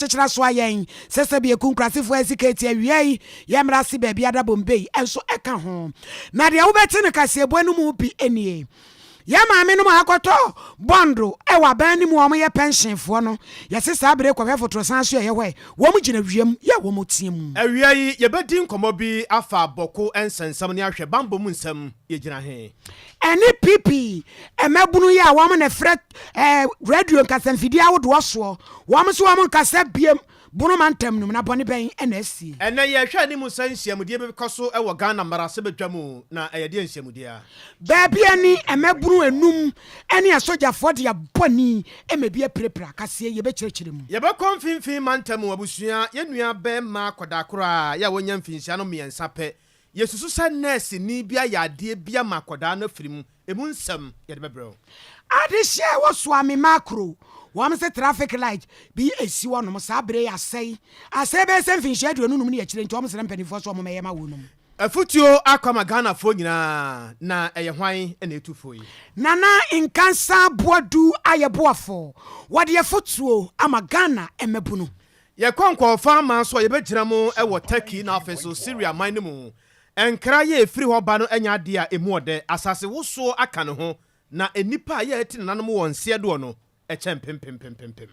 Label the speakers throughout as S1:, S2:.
S1: Kyekyere asoa yɛn sɛ sɛbi eku nkurasefoɔ asiketi awia yi yɛ mmra ase baabi ada Bombay nso ka ho. Na deɛ wobɛte no kaseɛbɔ no mu bi nie. Yɛn maame nom a akɔtɔ bɔndo wɔ aban no mu a wɔyɛ pɛnhyenfoɔ no, yɛse saa bere kɔhwɛ fotorosan so ɛyɛ hɔ ɛ, wɔn gyina wiem yɛ wɔn teɛ mu.
S2: Awia yi, yɛbɛdi nkɔmmɔ bi afa Bɔko nsɛnsɛm ne ahwɛ bammɔ mu nsɛm, yɛgyina he?
S1: Ɛne PP mmabunu yi a wɔn na ɛfrɛ eh, radio nkasamfidie ahodoɔ soɔ, wɔn nso wɔn nkasa biem Bono mantam no mu, na bɔne bɛn na asie?
S2: Ɛnnɛ yɛrehwɛ anim sɛ nhyiamudie bi bɛkɔ so wɔ Ghana mmarahyɛbadwa mu, na ɛyɛ deɛn nhyiamudie a?
S1: Baabi a ni mmabunu enum ne asogyafoɔ de abɔ ani ma ebi apirapira. Kaseɛ yi yɛbɛkyerɛkyerɛ mu.
S2: Yɛbɛkɔ mfimfini mantam abusua, yɛn nua bɛɛma akɔdaa koraa yɛ a wanya mfinhyia no mmiɛnsa pɛ. Yɛsusu sɛ nɛɛseni bi ayɛ adeɛ bi ama akɔdaa no afiri mu. Emu nsɛm yɛde bɛbrɛ wo.
S1: Adehyeɛ a ɛwɔ Suame Makro, wɔn se traffic light bi esi hɔ nom saa bere yi asɛe. Asɛe bɛyɛ sɛ mfinhyia 25 ne akyire nti wɔn srɛ mpanimfoɔ sɛ wɔn mmɛyɛ ma wɔnom.
S2: Afutuo akɔ ama Ghanafoɔ nyinaa, na ɛyɛ hwan na ɛtu fo yi?
S1: Nana Nkansah Boadu ayɛ boafo, wɔde afutuo ama Ghana mmabunu.
S2: Yɛkɔ nkɔɔfa aman so a yɛbɛgyina mu wɔ Turkey na afei nso Syria man no mu. Nkra yi a ɛfiri hɔ ba no nyɛ adeɛ a ɛmu ɔdɛ. Asase wosoɔ aka ne ho, na nnipa a yɛte nananom wɔn nseɛ doɔ no kyɛn mpempempempempem.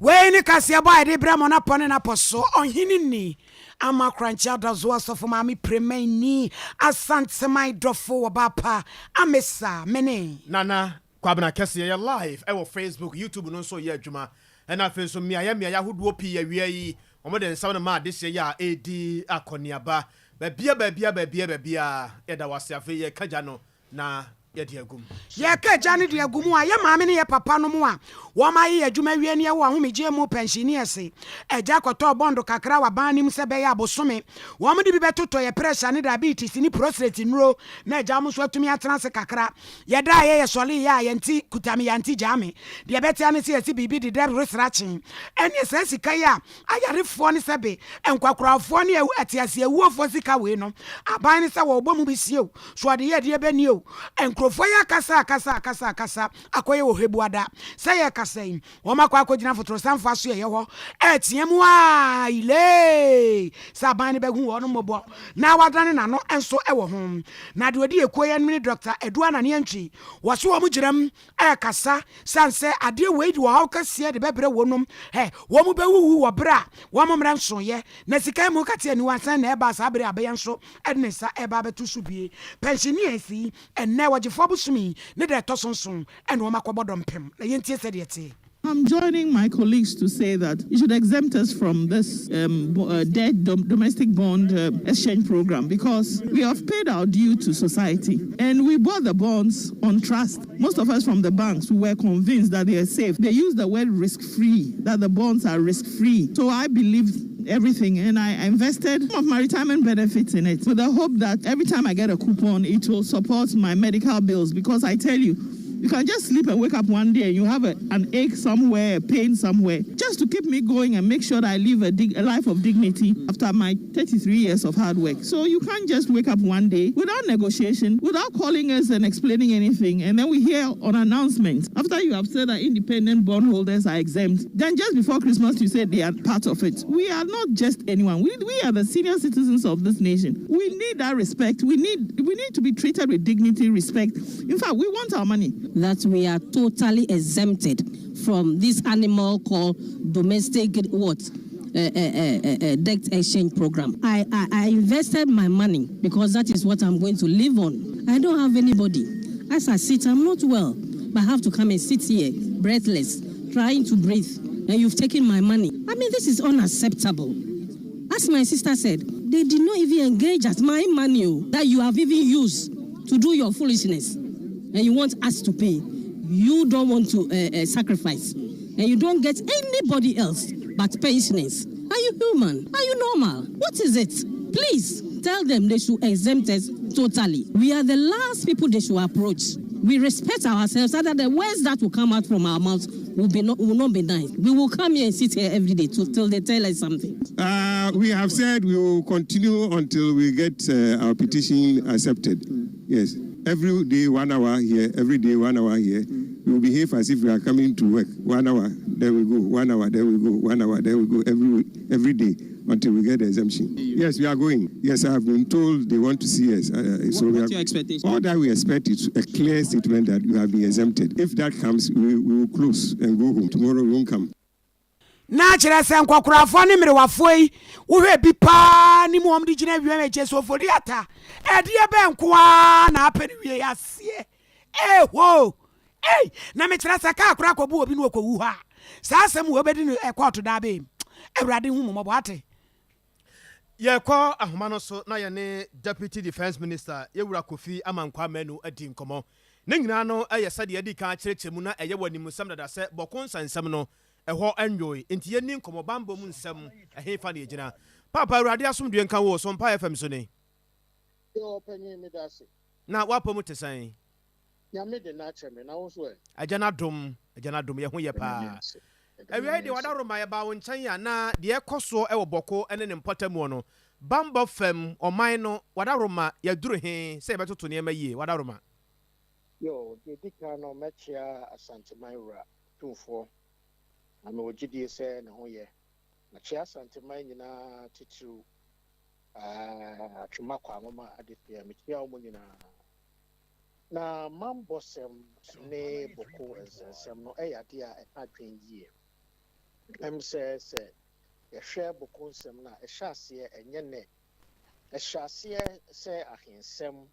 S1: Wei ne kaseɛbɔ a yɛde brɛ mo Napɔ ne Napɔ so Ɔhene ni Ama Korankye Adazoa Asɔfo Maame Premani Asanteman Dɔfo Ɔbaa Pa Amesa Mene.
S2: Nana Kwabena Kɛseɛ yɛ live ɛwɔ Facebook, YouTube no nso yɛ adwuma ɛna afei nso mmeaeɛ mmeaeɛ ahodoɔ pii awia yi wɔn de nsɛm no ma adehyeɛ yi a ɛredi akɔneaba baabia baabia baabia baabia yɛda wo ase afei yɛka gya no na yɛde agu mu.
S1: Yɛka gya no de agu mu a, yɛ maame ne yɛ papa nom a wɔn ayeyɛ adwuma awie ne yɛwɔ ahomegyeɛ mu pɛnhyeneɛse. Agya kɔtɔɔ bɔndo kakra wɔ aban no mu sɛ bɛyɛ abosome. Wɔn de bi bɛtotɔ yɛ prɛhya ne diabetes ne prostrate nnuro na agya wɔn nso atumi atena ase kakra. Yɛdaeɛ, yɛsɔreeɛ a, yɛnte kuta me, yɛante gyaa me. Deɛ ɛbɛte ara ne sɛ yɛse biribi dedɛ resra kye. Ɛnneɛ saa sika yi a ayarefoɔ ne sɛbe nkwakorafoɔ ne ateaseawuofoɔ sika wei no, aban no sɛ wɔrebɔ mu besia o, so ɔde yɛ ɛdeɛ bɛn ni o. Nkurɔfoɔ yi akasa akasa akasa akasa akɔyɛ ɔhwɛbuada. Sɛ yɛrekasa yi, wɔakɔ akɔgyina fotorosanfoɔ asoɛeɛ hɔ retea mu aa ilee sɛ aban no bɛhu wɔn mmɔbɔ na wadane n'ano nso wɔ ho. Na deɛ ɔdi ekuo yi anim ne Dɔkta Adu Anane Antwi. Wɔse wɔn gyina mu rekasa sane sɛ adeɛ wei de ɔhaw kɛseɛ de bɛbrɛ wɔnom. Hɛ, wɔn bɛwuwu wɔ berɛ a wɔn mmerɛ nsoeɛ na sika mu kate aniwa sɛn na ɛba saa berɛ a abɛyɛ nso de ne nsa reba abɛto so bie. Pɛnhyeneɛs yi, ɛnnɛ Ɔgyefoɔ bosome yi ne da ɛtɔ so nson na wɔn akɔbɔ dɔmpem. Na yɛntie sɛdeɛ ɛteɛ.
S3: I'm joining my colleagues to say that you should exempt us from this um, debt dom domestic bond uh, exchange program because we have paid our due to society and we bought the bonds on trust. Most of us from the banks were convinced that they are safe. They use the word risk free, that the bonds are risk free. So I believe everything and I invested some of my retirement benefits in it with the hope that every time I get a coupon, it will support my medical bills because I tell you, you can just sleep and wake up one day and you have a, an ache somewhere, a pain somewhere, just to keep me going and make sure that I live a, dig- a life of dignity after my 33 years of hard work. So you can't just wake up one day without negotiation, without calling us and explaining anything, and then we hear on announcement after you have said that independent bondholders are exempt. Then just before Christmas, you said they are part of it. We are not just anyone. We, we are the senior citizens of this nation. We need that respect. We need we need to be treated with dignity, respect. In fact, we want our money.
S4: That we are totally exempted from this animal called domestic what? Uh, uh, uh, debt exchange program. I, I, I invested my money because that is what I'm going to live on. I don't have anybody. As I sit, I'm not well, but I have to come and sit here, breathless, trying to breathe. And you've taken my money. I mean, this is unacceptable. As my sister said, they did not even engage us. My money oh, that you have even used to do your foolishness, and you want us to pay. You don't want to uh, uh, sacrifice, and you don't get anybody else but pensioners. Are you human? Are you normal? What is it? Please tell them they should exempt us totally. We are the last people they should approach. We respect ourselves, so that the words that will come out from our mouths will, be not, will not be nice. We will come here and sit here every day to, till they tell us something.
S5: We have said we will continue until we get our petition accepted. Yes. Every day, 1 hour here, every day, 1 hour here. We will behave as if we are coming to work. 1 hour. then we go, 1 hour, then we go, 1 hour, then we go every day until we get the exemption. Yes, we are going. Yes, I have been told they want to see us. So
S6: What's
S5: we are
S6: your expectation?
S5: All that we expect is a clear statement that you have been exempted. If that comes, we will close and go home. Tomorrow we won't come.
S1: Na kyerɛ sɛ nkɔkorafoɔ ne mmerewafoɔ yi, wohwɛ bi paa ne mu wɔn de gyina wiem akyɛ sɛ ofori ata ɛdeɛ bɛn nko ara na apɛ no wie aseɛ eho ei na mekyerɛ sɛ kaa koraa kɔbu obi no ɔkɔwu hɔ a saa asɛm wɔ bɛdi no ɛkɔɔto daa bɛm. Awurade hu mu mmɔbɔ ate.
S2: Yɛkɔ ahoma no so na yɛne Deputy Defence Minister, yɛwura Kofi Amankwa Manu, adi nkɔmmɔ. Ne nyinaa no ɛyɛ sɛdeɛ yɛdi kan akyerɛkyerɛ mu na ɛyɛ wɔ animsɛm dada sɛ Bawku nsɛnsɛm no ɛhɔ ɛnwoe, nti yɛni nkɔmmɔ bambɔ mu nsɛm ɛhefa ne yɛgyina. Papa, Awurade asomdue nka wo. Sompa FM so ne.
S7: Yɛ ɔpanyin, mi da ase.
S2: Na woapɔ mu te sɛn?
S7: Nyame de n'akyɛ me, na wo nso ɛ?
S2: Agya no adom, Agya no adom, yɛ ho yɛ paa. Awia yi deɛ, wada Roma yɛbaa wo nkyɛn a na deɛ ɛkɔ soɔ ɛwɔ Bawku ne ne mpɔtamuo no, bambɔ fam ɔman no, wada Roma yɛduru he sɛ yɛbɛtoto nneɛma yie, wada Roma?
S7: Yo, deɛ di kan no, mɛkyea Asanteman wura Tumfoɔ na mewɔ gyidie sɛ ne ho yɛ. Makyea Asanteman nyinaa, titiriw Atwema Kwanwoma adesoa, mekyea wɔn nyinaa. Na mambɔsɛm ne Bawku nsɛnsɛm no ɛyɛ adeɛ a ɛha adwen yie. Sɛ yɛhwɛ Bawku nsɛm no a, ɛhyɛ aseɛ ɛnyɛ nnɛ. Ɛhyɛ aseɛ sɛ ahensɛm,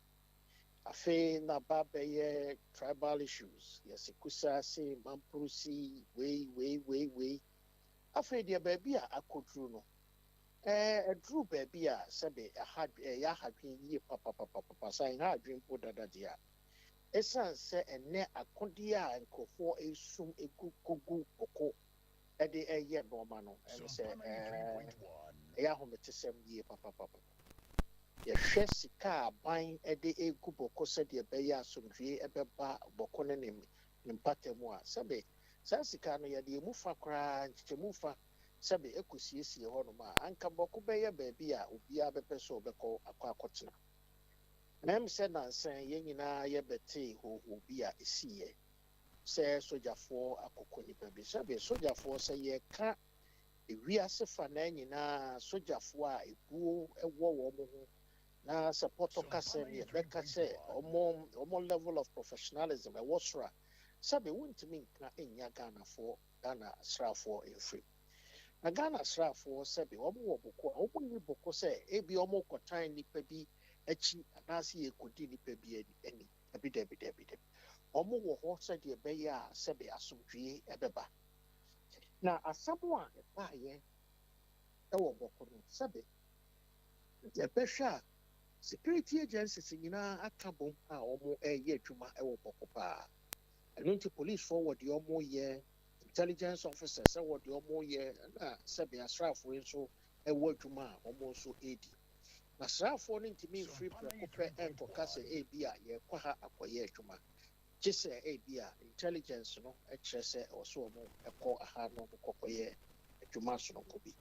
S7: afei na ba bɛyɛ tribal issues, yɛsɛ Kusaase, Mampurusi, wei wei wei wei. Afei deɛ, baabi a akɔduru no, ɛduru baabi a sɛbe ɛha ɛyɛ ahadwen yie papapapapa sa ɛha adwen mpo dada deɛ a, ɛsiane sɛ ɛnɛ akodeɛ a nkurɔfoɔ esum egu kogu Bawku ɛde ɛyɛ nneɛma no, ɛno sɛ ɛyɛ ahometesɛm yie papapapa. Yɛhwɛ sika a aban de egu Bawku sɛdeɛ ɛbɛyɛ asomdwie ɛbɛba Bawku ne ne mpata mu a, sɛbe saa sika no yɛde emu fa koraa nkyekyɛmu fa sɛbe ɛkɔsiesie hɔnom a, anka Bawku bɛyɛ baabi a obiara bɛpɛ sɛ ɔbɛkɔ akɔ akɔtena. Na sɛ nansan yɛn nyinaa yɛbɛtee hoho bi a ɛsiiɛ sɛ sogyafoɔ akɔkɔ nipa bi. Sɛbe sogyafoɔ, sɛ yɛka ewiase fa nan nyinaa, sogyafoɔ a ebuo ɛwɔ wɔn ho na sɛ pɔtɔ kasa mu yɛbɛka sɛ ɔmo level of professionalism ɛwɔ soro a, sɛbe wontumi nka nnya Ghanafoɔ, Ghana asraafoɔ mfiri. Na Ghana asraafoɔ, sɛbe wɔn wɔ Bawku a, wɔn ni Bawku sɛ ebi wɔn kɔtan nipa bi akyi anaasɛ yɛkɔdi nipa bi ani. Dabi, dabi, dabi, dabi, wɔn wɔ hɔ sɛdeɛ ɛbɛyɛ a sɛbe asomdwie ɛbɛba. Na asɛm a ɛbaayɛ ɛwɔ Bawku no, sɛbe yɛbɛhwɛ a, security agencies nyinaa aka bom a wɔn ɛreyɛ adwuma ɛwɔ Bawku paa. Ɛno nti policefoɔ wɔ deɛ wɔn yɛ, intelligence officers ɛwɔ deɛ wɔn yɛ, ɛna sɛbe asraafoɔ yi nso ɛwɔ adwuma a wɔn nso ɛredi. Na asraafoɔ no ntumi mfiri prɛko pɛ ɛnkɔka sɛ ebi a yɛrekɔ ha akɔyɛ adwuma, gye sɛ ebi a intelligence no kyerɛ sɛ ɛwɔ so wɔn ɛkɔ aha no, wɔn kɔkɔyɛ adwuma sononko bi.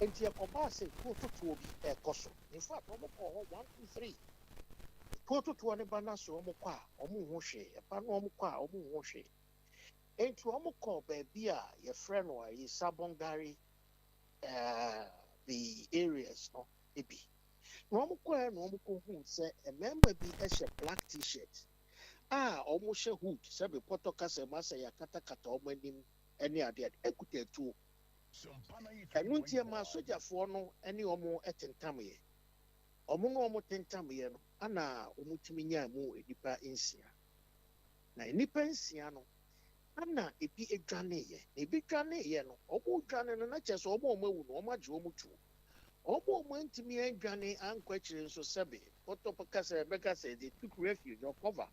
S7: Nti ɛkɔbaa sɛ kuo totoɔ bi ɛrekɔ so. In fact, wɔn kɔɔ hɔ one, two, three. Kuo totoɔ ne ba na so wɔn kɔ a, wɔn nho hwee. Ɛba no, wɔn kɔ a, wɔn nho hwee. Nti wɔn kɔɔ baabi a yɛfrɛ no ayi Sabongari the areas no ebi. Na wɔn kɔɛ na wɔn kɔhu sɛ mmarima bi hyɛ black T-shirt a wɔn hyɛ hood, sɛbi pɔtɔ kasa mu asɛ yɛakatakata wɔn anim ne adeɛ ekuta etuo. Ɛno nti ɛma sogyafoɔ no ne wɔn tentamyɛ. Wɔn no wɔn tentamyɛ no ana wɔn tumi nyaa mu nnipa 6. Na nnipa 6 no ana ebi edwaneeɛ. Na ebi dwaneeɛ no, wɔn dwane no na kyerɛ sɛ wɔn a wɔn awu no, wɔn agye wɔn tuo. Wɔn a wɔn ntumi adwane ankɔ akyire nso, sɛbe pɔtɔ kasa bɛka sɛ they took refuge or cover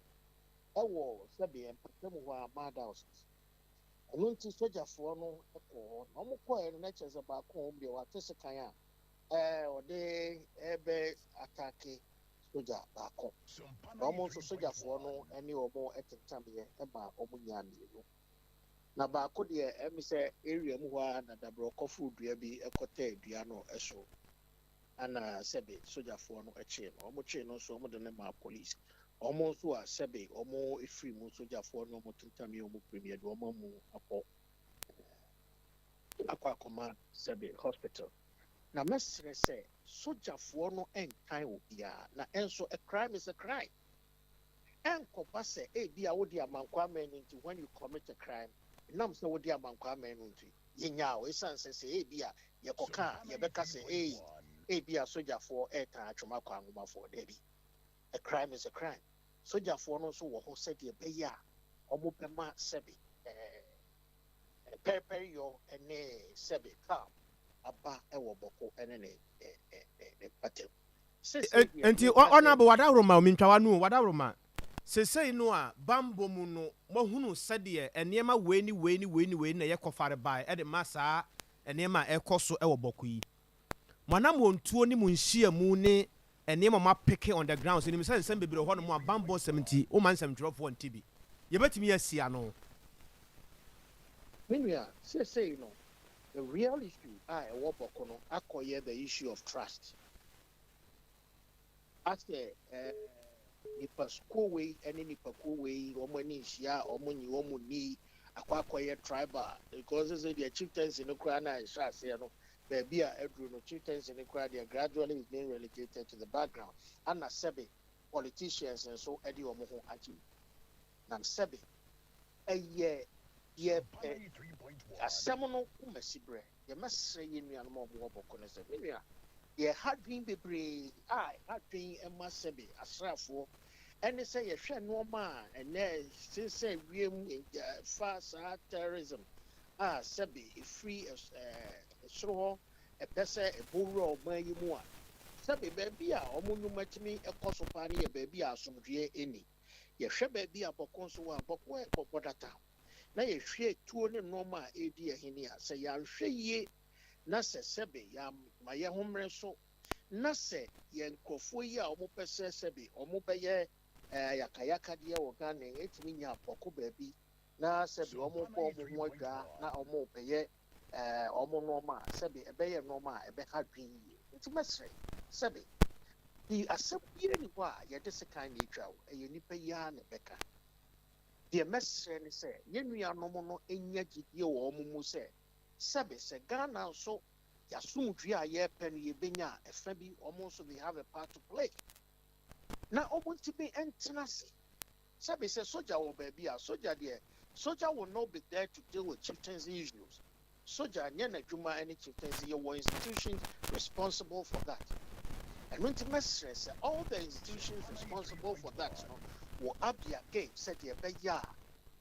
S7: ɛwɔ sɛbe mpatamu hɔ a mad houses. Ɛno nti sogyafoɔ no kɔɔ hɔ. Na wɔn kɔɛ no na kyerɛ sɛ baako a wɔn deɛ wate sekan a ɔde ɛbɛ attack sogya baako. Na wɔn nso sogyafoɔ no ne wɔn tentamyɛ ma wɔn nyaa mmienu. Na baako deɛ, ɛmi sɛ area mu hɔ a na dabrɛ ɔkɔforo dua bi ɛkɔtɛɛ dua no so ana sɛbe sogyafoɔ no kyee no. Wɔn kyee no nso, wɔn de no maa police. Wɔn nso a sɛbe wɔn efiri mu, sogyafoɔ no wɔn tentamyɛ, wɔn firi mu, yɛde wɔn amu akɔ. Akɔ akɔma sɛbe hospital. Na mɛsrɛ sɛ sogyafoɔ no ntan obiara, na ɛnso a crime is a crime. Ɛnkɔba sɛ ebia wode Amankwa Manu nti when you commit a crime, ɛnam sɛ wode Amankwa Manu nti, yɛnyaa wo. Ɛsiane sɛ sɛ ebia yɛkɔka a, yɛbɛka sɛ ei, ebia sogyafoɔ ɛretan atwom akɔ anwomafoɔ. Dabi, a crime is a crime. Sogyafoɔ no nso wɔ hɔ sɛdeɛ ɛbɛyɛ a wɔbɛma sɛbe ɛɛ pɛrepɛreyɔ ne sɛbe calm aba wɔ Bɔko ne ne ne mpɔtam. Seesei deɛ
S2: Nti
S7: meka sɛ.
S2: Honourable Wadaworoma o, mentwa w'ano o, Wadaworoma, seesei no a bammɔ mu no moahunu sɛdeɛ nneɛma wei ne wei ne wei ne wei na ɛyɛ kɔfarebae de ma saa nneɛma a ɛrekɔ so wɔ Bɔko yi. Mo anammɔntuo ne mo nhyiamu ne nneɛma a moapeke on the grounds, yɛnim sɛ nsɛm bebree wɔ hɔnom a bammɔ nsɛm nti womma nsɛmtwerɛfoɔ nte bi. Yɛbɛtumi asi ano?
S7: Me nua, seesei no, the real issue a ɛwɔ Bɔko no akɔyɛ the issue of trust. Asɛ eh, nipakuo wei ne nipakuo wei wɔn ani nhyia, wɔn nyi wɔn nni, akɔ akɔyɛ tribal because sɛ deɛ chieftaincy no koraa na ɛhyɛ aseɛ no, baabi a aduru no, chieftaincy no koraa deɛ gradually is being relegated to the background, ana sɛbe politicians nso de wɔn ho agye mu. Na sɛbe ɛyɛ deɛ pɛ asɛm no koma si berɛ. Deɛ mɛsrɛ yɛn nuanom a wɔwɔ Bɔko no sɛ, me nua, deɛ ɛha dwen bebree a ɛha dwen ma sɛbe asraafoɔ ɛne sɛ yɛhwɛ nneɛma a ɛnɛ sensɛn wiem fa saa terrorism a sɛbe ɛfiri soro hɔ ɛpɛ sɛ ɛbɔ wura ɔman yi mu a, sɛbe baabi a wɔn nnwuma tumi kɔ so paa no yɛ baabi a asomdwoeɛ nni. Yɛhwɛ baabi a Bɔko nso wɔ a, Bɔko yɛ border town, na yɛhwɛ tuo ne nneɛma a ɛredi ahini a, sɛ yɛanhwɛ yie na sɛ sɛbe yɛama yɛn ho mmerɛ so na sɛ yɛn nkurɔfoɔ yi a wɔpɛ sɛ sɛbe wɔbɛyɛ yakayakadeɛ wɔ Ghana yi ɛtumi nya Bɔko baabi na sɛbe wɔbɔ wɔn ho adwaa na wɔbɛyɛ wɔn nneɛma a, sɛbe ɛbɛyɛ nneɛma a ɛbɛha dwen yie. Nti mɛsrɛ sɛbe bi asɛm biara ni hɔ a yɛde sekan na etwa o, ɛyɛ nipa yi ara na ɛbɛka. Deɛ mɛsrɛ ne sɛ yɛn nuanom no nya gyidie wɔ wɔn mu sɛ sɛbe sɛ Ghana nso yɛasomdwie a yɛrepɛ no yɛbɛnya a, ɛfa bi wɔn nso they have a part to play na wɔn ntumi ntena ase. Sɛbe sɛ soja wɔ baabi a, soja deɛ, soja will not be there to deal with chieftaincy issues. Soja nyɛ n'adwuma ne chieftaincy, yɛwɔ institutions responsible for that. Ɛno nti mɛsrɛ sɛ all the institutions responsible for that no will up their game sɛdeɛ ɛbɛyɛ a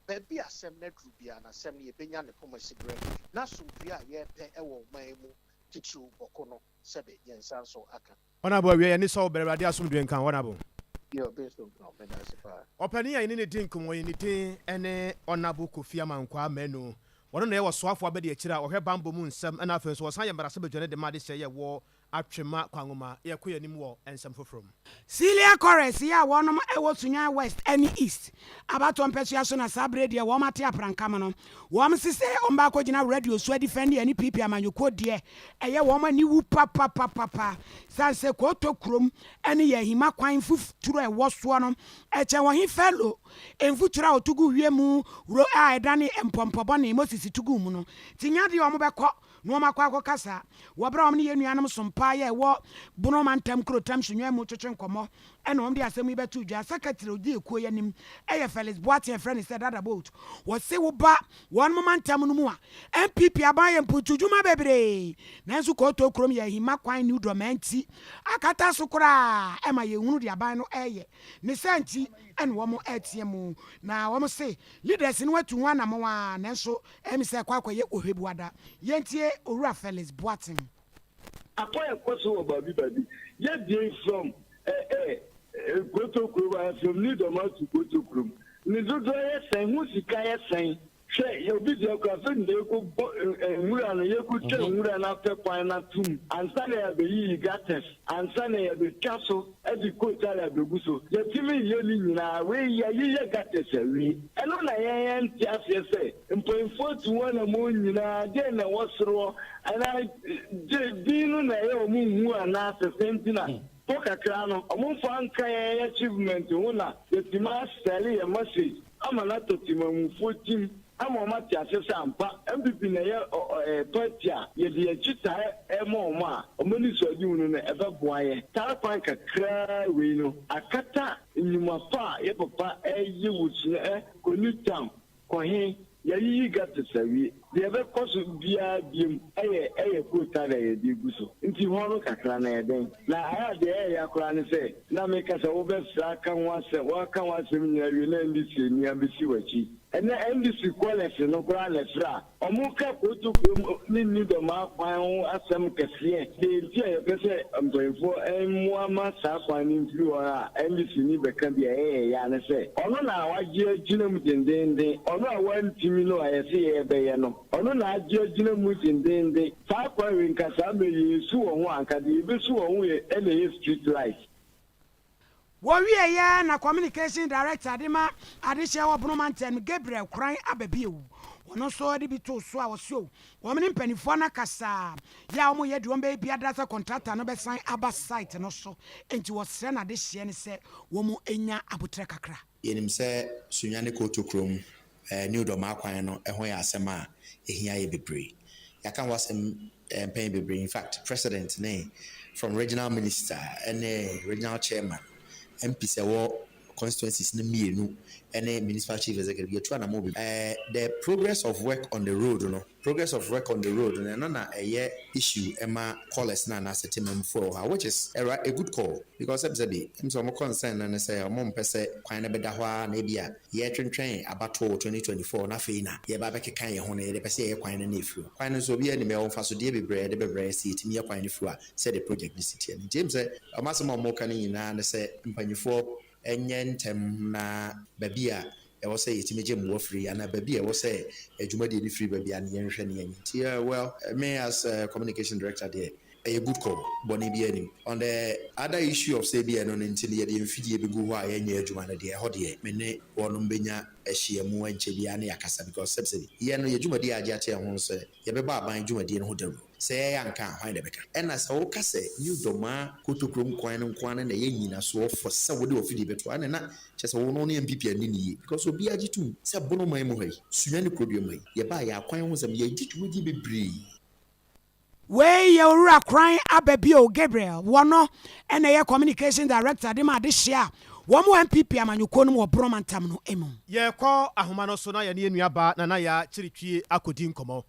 S7: baabi a asɛm no aduru biara no, asɛm no yɛbɛnya ne poma siberɛ na asomdwie a yɛrepɛ wɔ ɔman yi mu, titiriw Bɔko no, sɛbe yɛn nsa nso aka.
S2: Honourable awiei yɛne sɛ wo brɛ Awurade asomdwoe nka wo Honourable.
S7: Yo, bi nso nka wo, meda ase paa.
S2: Ɔpanin a yɛne no di nkɔmmɔ yi ne din ne Honourable Kofi Amankwaa Manu. Ɔno na ɛyɛ ɔsoafoɔ abadiakyire a ɔhwɛ bammɔ mu nsɛm ɛna afei nso ɔsan yɛ mmarahyɛbadwani de ma adesɛeɛ wɔ Atwema Kwangoma. Yɛkɔ yɛn anim wɔ nsɛm foforɔ mu.
S1: Celia Chorus yi a wɔnom wɔ Sunyani West ne East abatoɔ mpɛsoa so na saa berɛ deɛ wɔn ate aprankam no. Wɔn se sɛ wɔn bɛ akɔgyina radio so adifɛnde ɛne PP amanyɔkuo deɛ ɛyɛ wɔn aniwu papapapapa sane sɛ Kooto kurom ne yɛ ahima kwan mfuturo a ɛwɔ soɔ no ɛkyɛn wɔ he Farao mfuturo a ɔto guu wiem wuro a ɛdane mpɔmpɔ bɔne Moses to guu mu no nti nyɛ adeɛ a wɔn bɛkɔ na wɔn akɔ akɔka saa wɔ berɛ a wɔn ne yɛn nuanom som paa yɛ ɛwɔ Bono mantam kurotam Sunyani mu twetwe nkɔmmɔ ɛna wɔn de asɛm yi bɛtoo dwa. Secretary a ɔdi ekuo yi anim yɛ Felix Boateng a yɛfrɛ no sɛ Dada Bolt. Wɔse wo ba wɔn mantam no mu a, NPP aban ayɛ mpuntudwuma bebree nanso Kootoo kurom yɛ ahima kwan New Dormaa nti akata so koraa ɛma yɛnhunu deɛ aban no ɛreyɛ. Ne saa nti ɛna wɔn ɛretea mu na wɔn se leaders no atu ho anamɔn ara nanso ɛyɛ me sɛ ɛkɔ akɔyɛ ohwɛbuada. Yɛntie Owura Felix Boateng.
S6: Akwan ɛkɔ so wɔ baabi baabi. Yɛ deɛ from ɛ ɛ Koto kurom anaa from New Dormaa to Koto kurom. Ne dodoɔ yɛ sɛn? Ho sika yɛ sɛn? Hwɛ yɛ obi deɛ koraa afei na yɛkɔ bɔ nwura no yɛkɔ twa nwura no apɛ kwan no atom ansa na yɛabɛyiyi gutters ansa na yɛabɛtwa so de coat ayɛ abɛgu so. Yɛtumi yɛ ne nyinaa. Wei yɛayeyɛ gutters awie. Ɛno na yɛn yɛnte aseɛ sɛ mpanyinfoɔ atu wɔn anamɔn nyinaa deɛn na ɛwɔ soro hɔ anaa gye din no na ɛyɛ wɔn nhu anaa sɛ sɛn nti na po kakra no wɔn mfa nka yɛn achievement ho na yɛtumi asɛle yɛn message ama no atɔ temanmufoɔ tim. Ama wɔn ate aseɛ sɛ ampa NPP na ɛyɛ ɔ party a yɛde yɛn kyitaeɛ rema wɔn a wɔn anisoadehunu no ɛbɛboa yɛn. Saa kwan kakraa wei no akata nnwuma pa a yɛ papa reyɛ wɔ sua ɛ kɔ New Town kɔ he yɛayiyi gutters awie. Deɛ ɛbɛkɔ so biara biom yɛ ɛyɛ coal tar a yɛde regu so nti hɔ no kakra no ɛyɛ dɛn. Na ayɛ a deɛ ɛyɛ ya koraa ne sɛ na meka sɛ wobɛfrɛ aka ho asɛm woaka ho asɛm nyinaa wie na NDC ani abɛsi w'akyi. Ɛnɛ NDC callers no koraa na ɛfrɛ a wɔka Koto kurom ne New Dormaa kwan ho asɛm kɛseɛ. Deɛ nti a yɛpɛ sɛ mpanyinfoɔ mmoa ma saa kwan no mfiri hɔ a NDC ni bɛka bi a ɛyɛ yɛn ya ne sɛ ɔno na wagye agyina mu dendeenden. Ɔno a wantumi no a yɛse yɛrebɛyɛ no, ɔno na agye agyina mu dendeenden. Saa kwan wei nka saa mmerɛ yi yɛresu wɔ ho a anka deɛ yɛbɛsu wɔ ho yɛ na ɛyɛ street light.
S1: Wɔwieeɛ na Communication Director de ma adehyeɛ wɔ Bono Mantam, Gabriel Koran aba bio. Ɔno nso de bi too so a ɔse o, wɔn ne mpanimfoɔ no akasa yɛ a wɔyɛ deɛ wɔbɛyɛ biara sɛ kɔntrata no bɛsan aba site no so, enti wɔsrɛ n'adehyeɛ no sɛ wɔn nya aboterɛ kakra.
S8: Yɛnim sɛ Sunyani Koto kurom New Dormaa kwan no ho yɛ asɛm a ɛhia yɛ bebree. Yɛaka ho asɛm mpɛn bebree. In fact, president ne from regional minister ne regional chairman, MPs ɛwɔ constituencies no mmienu ne municipal chief executive, yɛtu anamɔ bebree. The progress of work on the road no, progress of work on the road no, ɛno na ɛyɛ issue ɛma callers na anaasɛ temamfoɔ wɔ ha, which is a, a good call, because sɛbisɛbi sɛ ɔmo concern no ne sɛ ɔmo mpɛ sɛ kwan no bɛda hɔ a na ebi a yɛtwentwɛn abatoɔ wɔ 2024 na afei na yɛba bɛkeka yɛn ho no, yɛde pɛ sɛ yɛyɛ kwan no na efiri hɔ. Kwan no nso, obi anim ɛwɔ mfasodeɛ bebree yɛde bɛbrɛ sɛ yɛtumi yɛ kwan no firi hɔ a, sɛdeɛ project no si teɛ no. Nti sɛ ɔmo asɛm a ɔmo ka no nyinaa ne sɛ mpanyinfoɔ ɛnyɛ ntɛm na baabi a ɛwɔ sɛ yɛtumi gye mmoa firi anaa baabi a ɛwɔ sɛ adwumadie no firi baabi a ne yɛnhwɛ ne yɛnyɛ. Nti well, me as communication director deɛ, ɛyɛ good call, bɔne bi anim. On the other issue of sɛ bi ɛno no nti no yɛde mfidie bɛgu hɔ a yɛnyɛ adwuma no deɛ, ɛhɔ deɛ me ne wɔnom bɛnya ahyiamu nkyɛ biara ne yɛakasa, because sɛbsɛbi yɛn no yɛ dwumadie a agye ate ɛho sɛ yɛbɛbɔ aban dwumadie no ho dawuro. Sɛ yɛyɛ anka a, hwan na bɛka? Ɛna sɛ woka sɛ New Dormaa Kotokurom kwan no nko ara na ɛyɛ nyinasoɔ fɔ sɛ wode wafidie bɛto ɛne na kyɛ sɛ wo no ne NPP ani ne yie, because obiara gye tom sɛ Bono man mu ha yi, Sunyani kurodua mu ha yi, yɛbaa yɛ akwan ho sɛm, yɛgye dwumadie bebree.
S1: Wei yɛ Owura Kran aba bio Gabriel, wɔno ɛna ɛyɛ communication director de ma adehyeɛ a wɔn wɔ NPP amanyɔkuo no mu wɔ Borɔ mantam no mu.
S2: Yɛkɔ ahoma no so na yɛne yɛn nuaba Nana Yaa Kyiritwie akɔdi nkɔmmɔ.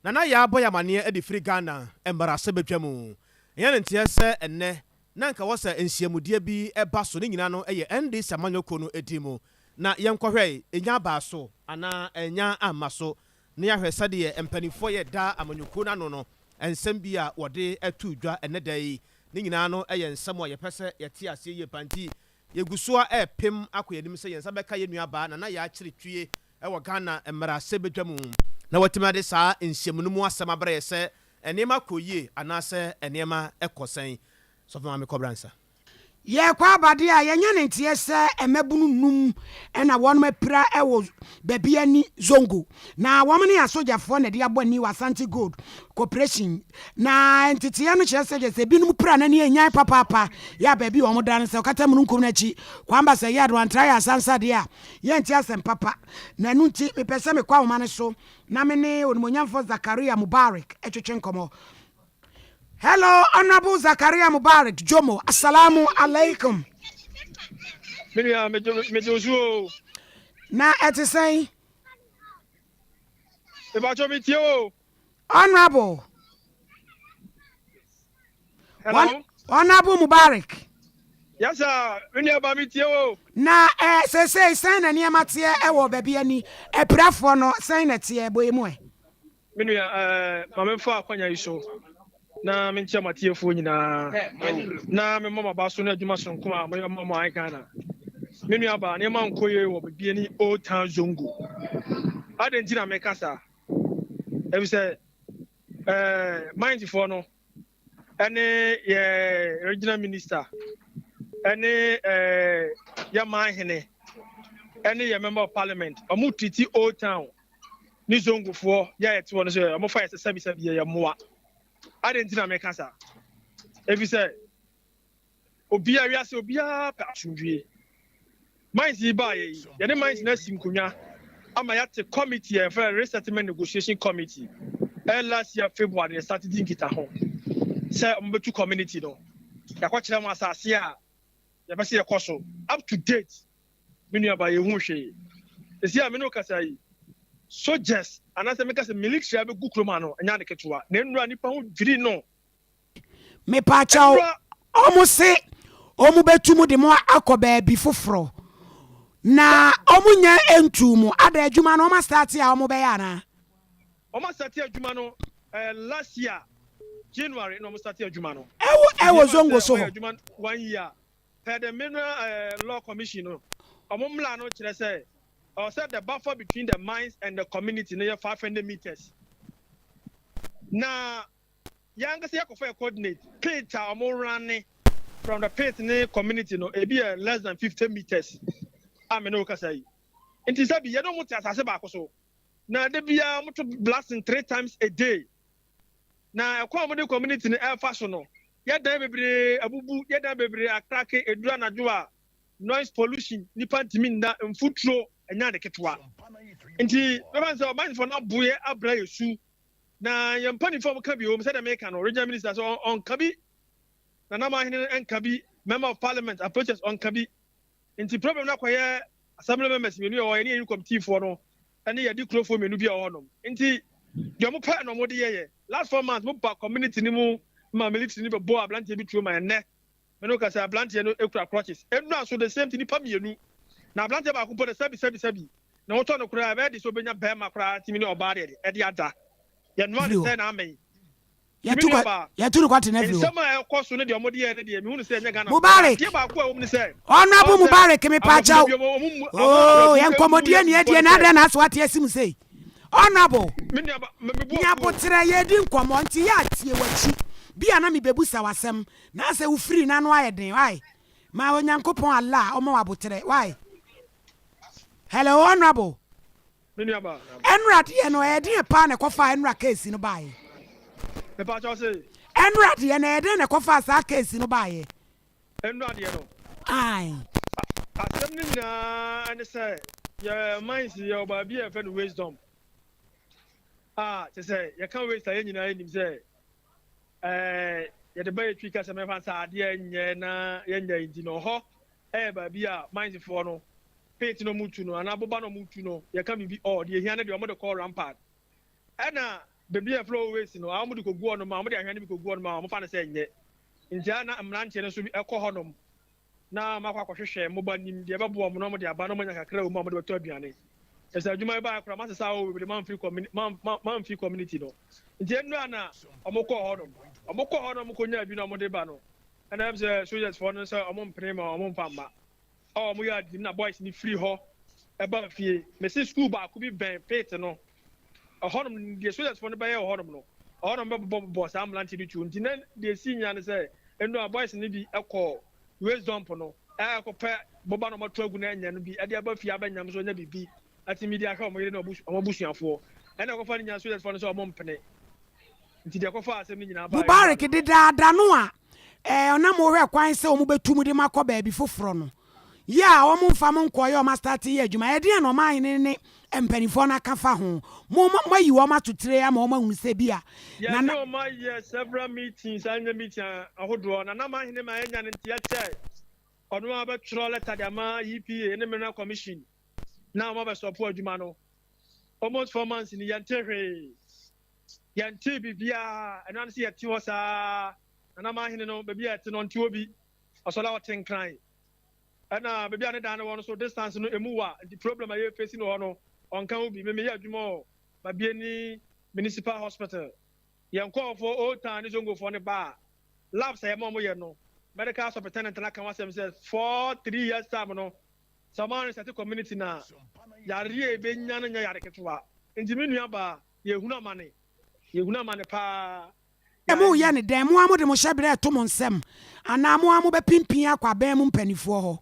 S2: Nana Yaa bɔ yɛ amanneɛ de firi Ghana mmarahyɛbadwa mu. Ɛnyɛ ne nteɛ sɛ ɛnnɛ na nka wɔ sɛ nhyiamudeɛ bi ɛba so ne nyinaa no yɛ NDC amanyɔkuo no di mu, na yɛnkɔhwɛ ɛnya abaa so anaa ɛnya amma so, na yɛahwɛ sɛdeɛ mpanimfoɔ yɛ da amanyɔkuo no ano no, nsɛm bi a wɔde ato dwa ɛnnɛ da yi ne nyinaa no yɛ nsɛm a yɛpɛ sɛ yɛte aseɛ yie pa. Nti yɛgu so a ɛrepem akɔ yɛn anim sɛ yɛn nsa bɛka yɛn nuabaa Nana Yaa Kyiritwie ɛwɔ Ghana mmarahyɛbadwa mu na watumi ade saa nhyiamu no mu asɛm abrɛ yɛ sɛ nneɛma kɔ yie anaasɛ nneɛma kɔ sɛn. Sɔfo Maame Kɔbransa.
S1: Yɛkɔ abadeɛ a yɛnyɛ ne nteɛ sɛ mmabunu num ɛna wɔn apira ɛwɔ baabi ani Zongo, na wɔn ne asogyafoɔ na ɛde abɔ ani wɔ Asante Gold Corporation. Na nteteɛ no kyerɛ sɛ kyerɛ sɛ ebinom pira n'ani enyan papaapa yɛ a baabi wɔn da no sɛ ɔkata mununkum n'akyi kwan ba sɛ yɛ adoantra yɛ asansadeɛ a yɛnte asɛm papa. Na ɛno nti mepɛ sɛ mekɔ ahoma no so na me ne onimonyamfoɔ Zakaria Mubarak ɛtwetwe nkɔmmɔ. Hello, Honorable Zakaria Mubarak Jomo. Assalamu alaikum.
S9: Menua, megye wo so o.
S1: Na ɛte sɛn?
S9: Mepakyɛ, metie o.
S1: Honorable.
S9: Hello.
S1: Honorable Mubarak.
S9: Yes sir, menua ba, metie o.
S1: Na seesei sɛn na nneɛma teɛ ɛwɔ baabi ani? Apirafoɔ no, sɛn na teɛ bɔ emu ɛ?
S9: Me nua, ma memfa akwanya yi so na menkyia m'atiefoɔ nyinaa na memmɔ m'aba so ne adwuma sononko a moyɛ ma mo Ghana. Me nua baa, nneɛma nkɔ yie wɔ Bibiani Old Town Zongo. Adɛn nti na meka saa? Efisɛ minesfoɔ no ɛne yɛ regional minister ɛne yɛ man hene ɛne yɛ member of parliament, ɔmo treat Old Town ne Zongofoɔ yɛ a yɛte hɔ no sɛ ɔmo fa yɛ sɛ sɛbisɛbi yɛyɛ mmoa. Adɛn nti na meka saa? Efisɛ obiara wiase, obiara pɛ asomdwie. Mines yi baayɛ yi, yɛne mines no asi nkonnwa. ama yɛate committee a yɛfrɛ no Resettlement Negotiation Committee. Ɛyɛ last year February na yɛstarte di nkitaho sɛ wɔbɛtu community no. Yɛakɔkyerɛ wɔn asase a yɛpɛ sɛ yɛkɔ so. Up to date, me nuabaa, yɛnhu hwee. Seesei a me ne wo kasa yi, soldiers anaasɛ meka sɛ military abɛgu kurom ha no, ɛnyɛ ade ketewa. Na nnura nnipa ho dwiri no.
S1: Mepaakyɛw, ɔmo se ɔmo bɛtu mo de mo akɔ baabi foforɔ na ɔmo nya ntuu mo. Ada adwuma no ɔmo astate a ɔmo bɛyɛ anaa?
S9: Ɔmo astate adwuma no last year January na ɔmo state adwuma no.
S1: Ɛwɔ ɛwɔ Zongo so hɔ.
S9: Adwuma one year per the Mineral Law Commission no, ɔmo mmla no kyerɛ sɛ ɛwɔ sɛ the buffer between the mines and the community no yɛ 500 meters. Na yɛn ankasa yɛkɔfa yɛ coordinate pit a ɔmo runne from the pit ne community no, ebi yɛ less than 50 meters a me ne wo kasa yi. Nti sɛbi yɛne ɔmo te asase baako so na da biara ɔmo to blasting three times a day. Na ɛkwan a ɔmo de community no ɛfa so no, yɛ dan bebree abubu, yɛ dan bebree akrake. Eduru anadwo a, noise pollution, nipa ntumi nna, mfuturo ɛnyɛ ade ketewa. Nti bɛfa sɛ ɔmanfoɔ no aboyɛ abra yɛ su na yɛn mpanimfoɔ a wɔka bi wɔ mu, sɛdeɛ meka no, regional minister sɛ ɔnka bi, Nana Ahene no nka bi, member of parliament approaches ɔnka bi. Nti problem no akɔyɛ assembly members mmienu a wɔyɛ ne yɛn committee foɔ no ɛne yɛde kurofoɔ mmienu bi a wɔwɔ hɔnom. Nti deɛ ɔmo pɛ na ɔmo de yɛyɛ. Last 4 months mo ba community no mu ma military no bɛbɔ aberanteɛ bi tuo ma ɛnɛ mene wo kasa aberanteɛ no ekura crutches. Ɛnura so the same thing, nipa mmienu na aberanteɛ baako mpo de, sɛbi sɛbi sɛbi, na wɔtɔ no koraa ɛbɛyɛ de sɛ obɛnya bɛrima koraa timi ne ɔbaa deɛ ɛde ada yɛnoa ne sɛ na amɛn.
S1: Yɛtu no kɔte no afiri hɔ.
S9: Nsɛm a ɛkɔ so ne deɛ ɔmode yɛ ne deɛ mehunu sɛ ɛnyɛ Ghana.
S1: Mubarak.
S9: Adeɛ baako a ɛwɔ mu ne sɛ
S1: Honorable Mubarak, mepaakyɛw oh, yɛ nkɔmmɔdie ne adie na adɛn na asɛ wate asi mu sei? Honorable, nyaboterɛ, yɛdi nkɔmmɔ nti yɛ atie w'akyi bi a na mebɛbusa w'asɛm na sɛ wofiri n'ano ayɛ den. Why ma Onyankopɔn Allah ɔma w'aboterɛ. Why? Hello, Honorable. Ɛnora deɛ no, ɛyɛ deɛ paa na ɛkɔfaa ɛnora case no baeɛ? Ɛnora deɛ no, ɛyɛ dɛn na ɛkɔfaa saa case no baeɛ?
S9: Ɛnora deɛ no,
S1: Ae.
S9: Asɛm no nyinaa ne sɛ yɛ mines yɛ baabi a yɛfrɛ no waste dump a kyɛ sɛ yɛka waste a, yɛn nyinaa yɛnim sɛ yɛde ba yɛtwi ka sɛ mɛfa sɛ adeɛ nyɛ na yɛnyɛ. Nti no hɔ ɛyɛ baabi a minesfoɔ no pit no mu tu no anaa boba no mu tu no, yɛka biribi ɔ deɛ ehia no deɛ, ɔmo de kɔ rampart. Ɛna baabi a flow waste no a, ɔmo de kɔgu hɔ nom a, ɔmo de ahwɛ no bi kɔgu hɔ nom a, ɔmo fa no sɛ nyɛ. Nti a na mmeranteɛ no nso bi ɛkɔ hɔ nom na ɔmo akɔ akɔhwehwɛ mmoba nim deɛ ɛbɛboa ɔmo na ɔmo de aba na ɔmo anya kakra wɔ mu a ɔmo de bɛtɔ aduane. Ɛsɛ adwuma yi baa koraa masesa awo bebree mamfiri community no. Nti nnura na ɔmo kɔɔ hɔ nom, ɔmo kɔɔ hɔ nom kɔnya bi na ɔmo de ba no, ɛna ɛm sɛ soldiers foɔ no sɛ ɔmo mpene ma ɔmo mfa mma a ɔmo yɛ adim na boys ni firi hɔ ɛba fie. Mesi school baako bi bɛn pit no ɛhɔnom deɛ, soldiers foɔ no bɛyɛ wɔ hɔnom no, ɛhɔnom bɛbobɔbobɔ saa mmeranteɛ bi tuo. Nti na deɛ esi nyina ne sɛ nnura boys no bi ɛkɔ waste dump no ɛkɔpɛ boba na ɔmo ato agu na ɛnyɛ no bi ɛde aba fie abɛnyam so ɔnya biribi atumi de ahwɛ ɔmo yere ne ɔmo abusuafoɔ. Ɛna ɛkɔfa no nyinaa, soldiers foɔ no sɛ ɔmo mpene. Nti deɛ ɛkɔfa asɛm no nyinaa baa.
S1: Mubarak, dedaada no a ɔnam wohwɛ kwan sɛ ɔmo bɛtu mu de ma kɔ baabi foforɔ no yɛ a, ɔmo mfa mo nkɔyɛ, ɔmo astarte yɛ adwuma. Ɛdeɛn na ɔmo ahene ne mpanimfoɔ no aka fa ho? Mo moayi wɔn ato tire ama wɔn ahunu sɛ bi a
S9: yɛne ɔmo ayɛ several meetings, anyɛ meeting ahodoɔ na nam ahene ma yɛnya ne nteɛ sɛ ɔno a bɛtwerɛ letter de ama EPA ne Mineral Commission na ɔmo abɛsɔpo adwuma no. Almost 4 months ni, yɛnte hwee, yɛnte biribiara. Ɛno ano sɛ yɛte hɔ saa na nam ahene no baabi a yɛte no ɔnte hɔ bi. Ɔsɔre a, ɔte Nkran, ɛna baabi a ne dan no wɔ no so distance no emu wa. Nti problem a yɛfesi no hɔ no, ɔnka ho bi. Meme yɛ adwuma wɔ Bibiani Municipal Hospital. Yɛn kɔɔfoɔ Old Town ne Zongofoɔ ne ba a labs a yɛma ɔmo yɛ no, medical superintendent na ka ho asɛm sɛ 4, 3 years time no, sɛ ɔmo aresɛte community na yareɛ a ebenya no nyɛ yare ketewa. Nti me nua baa, yɛhunu amane, yɛhunu amane paa.
S1: Mo yɛ ne dɛn? Mo a mode mo hyɛ berɛ ɛto mo nsɛm anaa mo a mobɛpimpin akɔ abɛn mu mpanimfoɔ hɔ?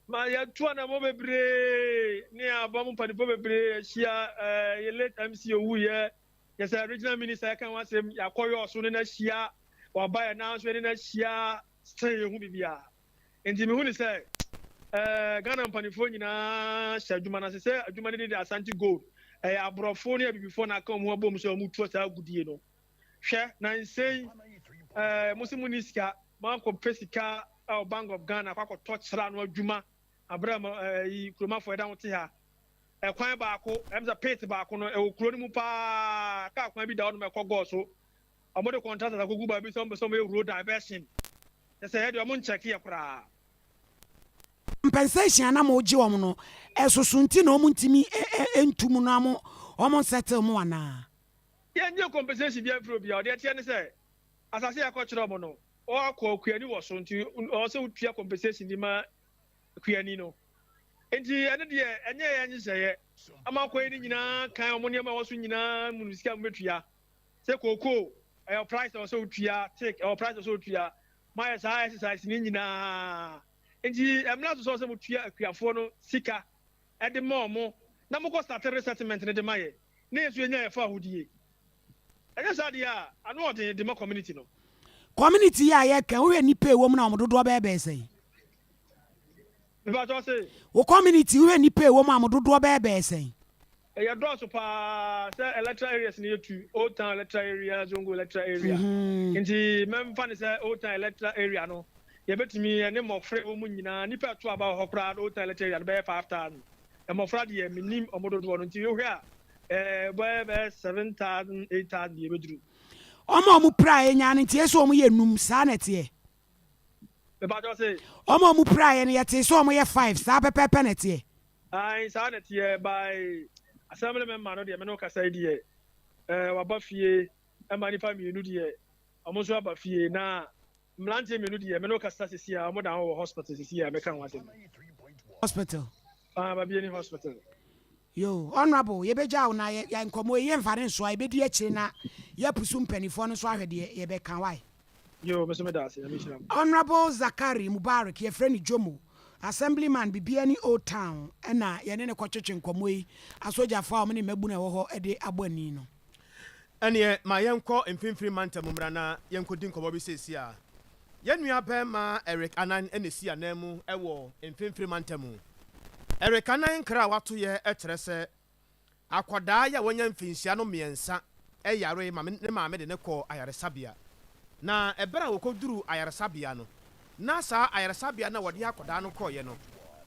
S9: Ma yɛtu anamɔ bebree ne aba mu mpanimfoɔ bebree ahyia. Yɛ late MC owuyɛ, yɛsɛ regional minister yɛka ho asɛm, yɛakɔ yɛ ɔso ne n'ahyia, waba yɛ nan so yɛne n'ahyia, still yɛhu biribiara. Nti mehu ne sɛ Ɛɛ Ghana mpaninfoɔ nyinaa hyɛ adwuma no ase sɛ adwuma no de Asante Gold. Ɛyɛ aborɔfo ne abibifoɔ na aka wɔn ho abom sɛ wɔn tua saa agudie no. Hwɛ na nsɛn ɛɛ mo se mo ni sika, mo akɔ pɛ sika ɛwɔ Bank of Ghana akɔ akɔtɔ kyerɛ ano adwuma abere a mo ɛɛ yi kuromafoɔ ɛda ho te ha. Ɛkwan baako, ɛm sɛ pit baako no ɛwɔ kuro no mu paa, kaa kwan bi da hɔ nom ɛkɔ gɔɔ so. Wɔn de contractors akɔgu baabi sɛ wɔn pɛ sɛ wɔn yɛ road diversion. Kyɛ sɛ yɛ deɛ wɔn nkyɛke yɛ koraa.
S1: Compensation a na mo gye wɔn no ɛsoso nti na wɔn ntumi ntu mo na mo wɔn nsettle mo anaa?
S9: Yɛn gye compensation biara mfiri obiara hɔ, deɛ ɛteɛ ne sɛ asase a yɛakɔ kyerɛ wɔn no wɔakɔ okuani wɔ so nti ɛwɔ sɛ wotua compensation de ma kuani no nti ɛno deɛ ɛnyɛ yɛn nhyehyɛeɛ ama akɔ yi no nyinaa kan wɔn nneɛma a ɛwɔ so nyinaa mu no sika a mobɛtua sɛ kookoo ɛwɔ price ɛwɔ sɛ wotua take ɛwɔ price ɛwɔ sɛ wotua Moayɛ saa exercise no nyinaa nti mmra so sɛ ɔsɛ motua akuafoɔ no sika de ma ɔmo na mokɔ starte resettlement no de ma yɛ na yɛn nso yɛnya yɛn fahodie. Ɛnyɛ saa deɛ a ano ɔden de ma community no.
S1: Community yi a yɛka yi wohwɛ nnipa a ɛwɔ mu no a wɔn dodoɔ bɛyɛ bɛyɛ sɛn?
S9: Mepakyɛw se?
S1: Wo community wohwɛ nnipa a ɛwɔ mu a wɔn dodoɔ bɛyɛ bɛyɛ sɛn?
S9: Yɛ dɔɔso paa sɛ electoral areas no yɛ tu, Old Town electoral area, Zongo electoral area. Nti mɛmfa no sɛ Old Town electoral area no yɛbɛtumi ɛne mmɔfra ɛwɔ mu nyinaa, nnipa ɛto aba wɔ hɔ koraa no Old Town electoral area no bɛyɛ 5,000. Mmɔfra deɛ mennim wɔn dodoɔ no nti wohwɛ a ɛɛ bɛyɛ bɛyɛ 7,000, 8,000 deɛ ɛbɛduru.
S1: Wɔn a wɔpiraeɛ nyaa no nti ɛsɛ sɛ wɔyɛ num, saa na ɛteɛ?
S9: Mepakyɛw se?
S1: Wɔn a wɔpiraeɛ no yɛtee sɛ wɔyɛ five, saa pɛpɛɛpɛ na ɛteɛ?
S9: Ae saa na ɛteɛ by assembly member no deɛ me ne wo kasa yi deɛ eh, waba fie ɛma nipa mmienu deɛ ɔmo nso aba fie na mmeranteɛ mmienu deɛ me ne wo kasa sisi a ɔmo da ho wɔ hospital sisi a mɛka ho asɛm yi.
S1: Hospital.
S9: Ah, Babiani hospital.
S1: Yoo, honourable yɛbɛgya wo na yɛ yɛ nkɔmmɔ yi yɛmfa no nsoa yɛbɛdi akyire na yɛapusu mpaninfoɔ no nso ahwɛ deɛ yɛbɛka wai.
S9: Yoo me nso meda ase Nyame nhyira mo.
S1: Honourable Zakari Mubarak, yɛfrɛ no Jomo, Assemblyman Bibiani Old Town na yɛne no kɔtwetwe nkɔmmɔ yi, asogyafoɔ a wɔne mmabunu a ɛwɔ hɔ de abɔ ani no.
S2: Ɛneɛ ma yɛnkɔ mfimfini mantam mmra na yɛnkɔdi nkɔmmɔ bi seesei ara. Yɛn nua barima Eric Anan na ɛsi ananmu wɔ mfimfini mantam. Eric Anan nkra a wato yɛ kyerɛ sɛ Akwadaa yi a wanya mfinhyia no mmiɛnsa yaree ma ne maame de no kɔɔ ayaresabea. Na ɛberɛ a wɔkɔduruu ayaresabea no, na saa ayaresabea no a wɔde akwadaa no kɔeɛ no,